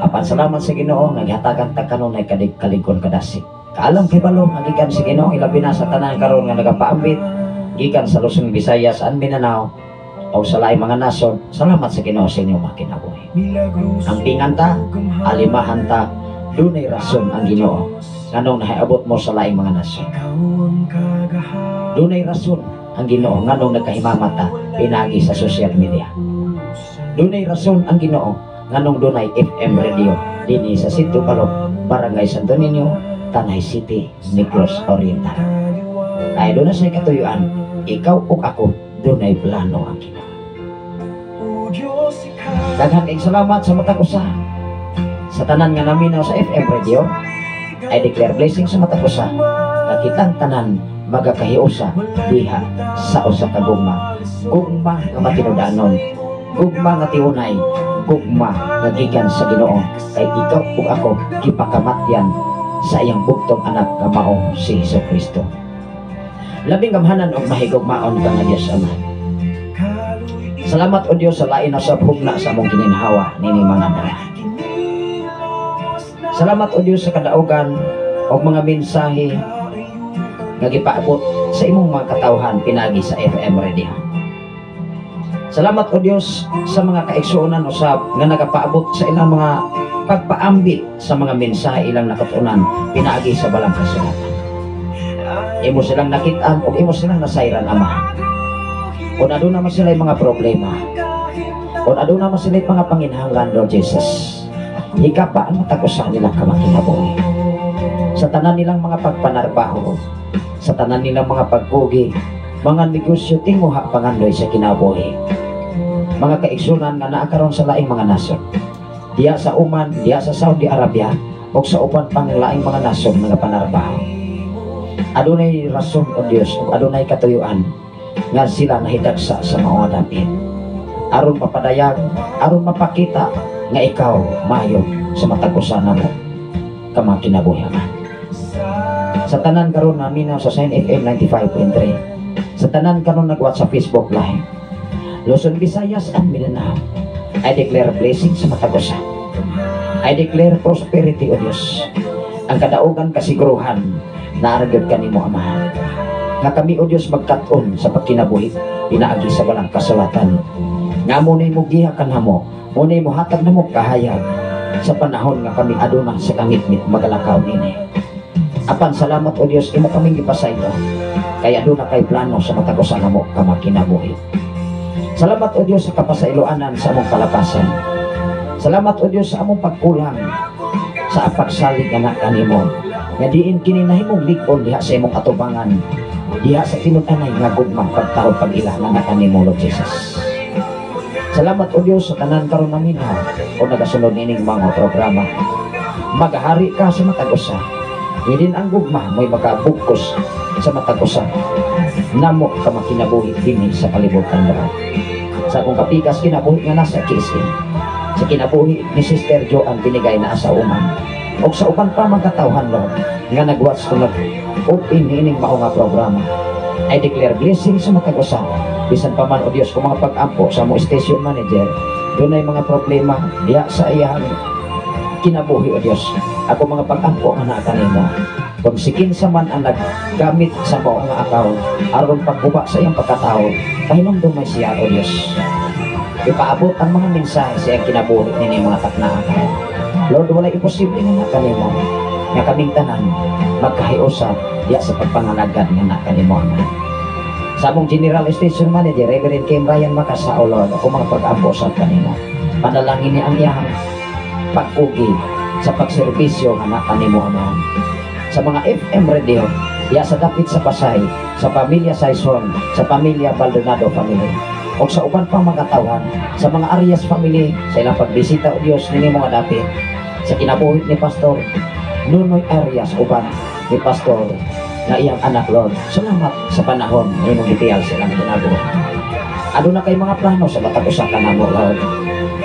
Apan salamat sa Ginoo nga gihatagan ta kanunay kadig kalig-on kadasig. Kaalam kay balo nga gikan sa Ginoo, ilabi na sa tanan karon nga nagapaambit gikan sa Luzon, Visayas and Mindanao o sa laing mga nasod. Salamat sa Ginoo sa inyong mga kinabuhi. Ang pingan ta, alimahan ta, dunay rason ang Ginoo nganong nahiabot mo sa laing mga nasod. Dunay rason ang Ginoo nganong nagkahimamat ta pinagi sa social media. Dunay rason ang Ginoo nganong dunay FM radio dinhi sa Sitio Palop, Barangay Santo Niño, Tanay City, Negros Oriental. Kaya duna say katuyuan, ikaw ug ako, dunay plano ang Ginoo. Daghan kayong salamat sa matag usa. Sa tanan nga naminaw sa FM radio, I declare blessing sa matag usa nga kitang tanan magakahiusa diha sa usa ka gugma. Gugma nga matinud-anon, gugma nga tiunay, gugma nga gikan sa Ginoo, kay ikaw ug ako gipakamatyan sa iyang bugtong anak nga mao si Hesus Kristo. Labing gamhanan og mahigugmaon ka nga Dios Ama. Salamat, O Dios, sa lain na sa hugna sa among gininhawa nining mga adlaw. Salamat, O Dios, sa kadaugan og mga mensahe nga gipaabot sa imong mga katawhan pinagi sa FM radio. Salamat, O Dios, sa mga kaigsuonan usab nga nagapaabot sa ilang mga pagpaambit sa mga mensahe ilang nakatunan pinaagi sa balang kasulatan. Imo silang nakit-an ug imo silang nasayran, Ama. Kung aduna man sila mga problema, kung aduna man sila mga panginahanglan, Lord Jesus, hikapa ang matag usa nila kamakinabuhi. Sa tanan nilang mga pagpanarbaho, sa tanan nilang mga pagkugi, mga negosyo, tinguha pangandoy sa kinabuhi. Mga kaigsunan nga naa karon sa laing mga nasod, diya sa Oman, diya sa Saudi Arabia, o sa uban pang laing mga nasod nga panarbaho. Adunay rason, O Dios, ug adunay katuyuan nga sila nahidagsa sa mga dapit. Aron mapadayag, aron mapakita nga ikaw mayo sa matag usa namo ka mga kinabuhi. Sa tanan karon naminaw sa Sign FM 95.3. Sa tanan karon nag-watch sa Facebook Live. Luzon, Visayas and Mindanao. I declare blessing sa matag usa. I declare prosperity, O Dios. Ang kadaugan kasiguruhan naa ra gyud kanimo, Amahan. Nga kami, O Dios, magkat-on sa pagkinabuhi pinaagi sa balang kasulatan. Nga mao mo giha kanamo, mao mo hatag namo kahayag sa panahon nga kami aduna sa kangitngit magalakaw nini. Apan salamat, O Dios, imo kaming gipasaylo. Kay aduna kay plano sa matag usa namo ka makinabuhi. Salamat, O Dios, sa kapasayloanan sa among kalapasan. Salamat, O Dios, sa among pagkulang sa pagsalig nga kanimo. Nga diin kini nahimong lig-on diha sa imong atubangan. Diha sa tinud-anay nga gugma, pagtahod, pag-ila nga kanimo, Lord Jesus. Salamat, O Dios, sa tanan karon naminaw o nagasunod nining mga programa. Maghari ka sa matag usa. Idin ang gugma mo'y makabugkos sa matag usa namo ka makinabuhi dinhi sa kalibutan, Lord. Sa akong kapikas kinabuhi nga nasa KSM. Sa kinabuhi ni Sister Joanne binigay na sa uman. O sa uban pa mga katawhan, Lord, nga nag-watch o nag-open niining mao nga programa. I declare blessing sa matag usa. Bisan pa man, O Dios, kung mga pag-ampo sa mo station manager, dunay mga problema diha sa iyang kinabuhi, O Dios. Ako mga pag-ampo nga naa kanimo. Kung si kinsa man ang naggamit sa mao nga account aron pagguba sa iyang pagkatao, pahinumdum may siya, O Dios. Ipaabot ang mga mensahe sa iyang kinabuhi nini mga taknaa. Lord, walay imposible nga naa kanimo. Nga kaming tanan magkahiusa diya sa pagpangalagad nga naa kanimo, Ama. Sa among General Station Manager, Reverend Kim Ryan Makasa, O Lord, ako mga pag-ampo sa kanimo. Panalangin ni ang iyang pagkugi sa pagserbisyo nga naa kanimo, Ama. Sa mga FM radio, diya sa dapit sa Pasay, sa pamilya Saison, sa pamilya Baldonado family, o sa uban pang mga tawhan, sa mga Arias family, sa ilang pagbisita, O Dios, nini mga dapit, sa kinabuhi ni Pastor Nunoy Arias, uban ni Pastor nga iyang anak, Lord. Salamat sa panahon nga imong gitiyal sa ilang kinabuhi. Aduna kay mga plano sa matag usa kanamo, Lord.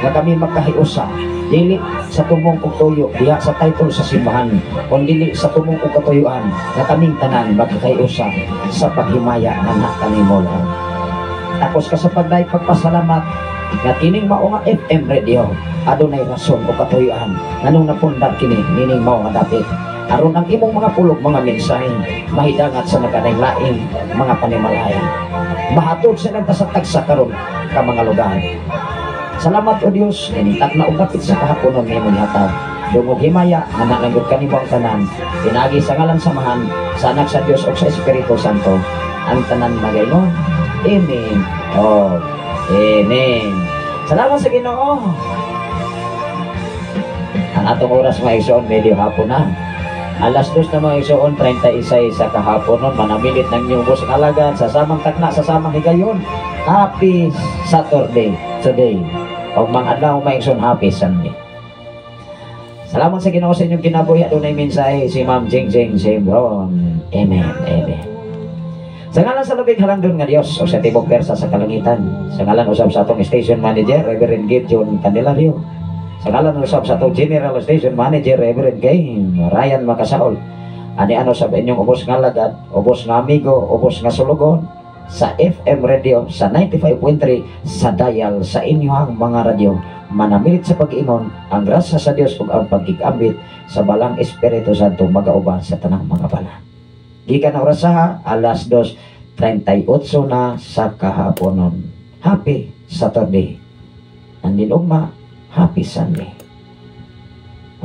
Nga kami magkahiusa dili sa tumong ug tuyo diha sa title sa simbahan, kun dili sa tumong ug katuyuan nga kaming tanan magkahiusa sa paghimaya nga kanimo, Lord. Tapos ka sa pagday pagpasalamat nga kining mao nga FM radio adunay rason o katuyuan nganong napundar kini nining mao nga dapit, aron ang imong mga pulong, mga mensahe, mahidangat sa nagkalain-laing mga panimalay, mahatod sa nagtasa-tagsa karon ka mga lugar. Salamat, O Dios, ining takna og dapit sa kahaponon nga imong gihatag. Dungog, himaya nga lang kanimo ang tanan. Pinaagi sa ngalan sa Amahan, sa Anak sa Dios ug sa Espiritu Santo. Ang tanan magaingon, Amen. Oh, Amen. Salamat sa Ginoo. Ang atong oras, mga igsoon, medyo hapon na. 2:00 na, mga igsoon, 36 sa kahapon nun. Manamilit ng inyong ubos ng alagad sa samang takna, sa samang higayon. Happy Saturday today. O mga adlaw, mga igsoon, happy Sunday. Salamat sa Ginoo sa inyong kinabuhi. Adunay mensahe si Ma'am Jing Jing Simbron. Amen. Amen. Sa ngalan sa labing halangdon nga Dios o sa tibok persa sa kalangitan, sa ngalan usab sa atong station manager, Reverend Gideon Candelario, sa ngalan usab sa atong general station manager, Reverend Kay Ryan Macasaol, ani ano sa inyong ubos nga alagad, ubos nga amigo, ubos nga sulugon sa FM radio sa 95.3 sa dial sa inyong mga radyo. Manamilit sa pag-ingon, ang grasya sa Dios ug ang pagkikambit sa Balaang Espiritu Santo magauban sa tanang mga bala. Gikan na orasaha, 2:38 na sa kahaponon. Happy Saturday. Andin ugma, happy Sunday.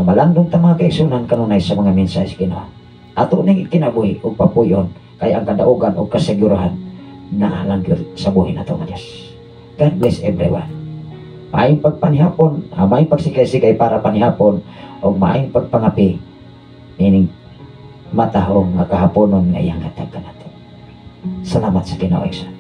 Mamalandong ta, mga kaigsunan, kanunay sa mga mensahe sa Ginoo. Ato ning kinabuhi ug papuyon kay ang kadaugan ug kasegurahan na lang gyud sa buhi nato nga Dios. God bless everyone. Maayong pagpanihapon, maayong pagsikay-sikay para panihapon o maayong pagpangapi ining matahong nga kahaponon nga iyang hatag kanato. Salamat sa Ginoo, igsoon.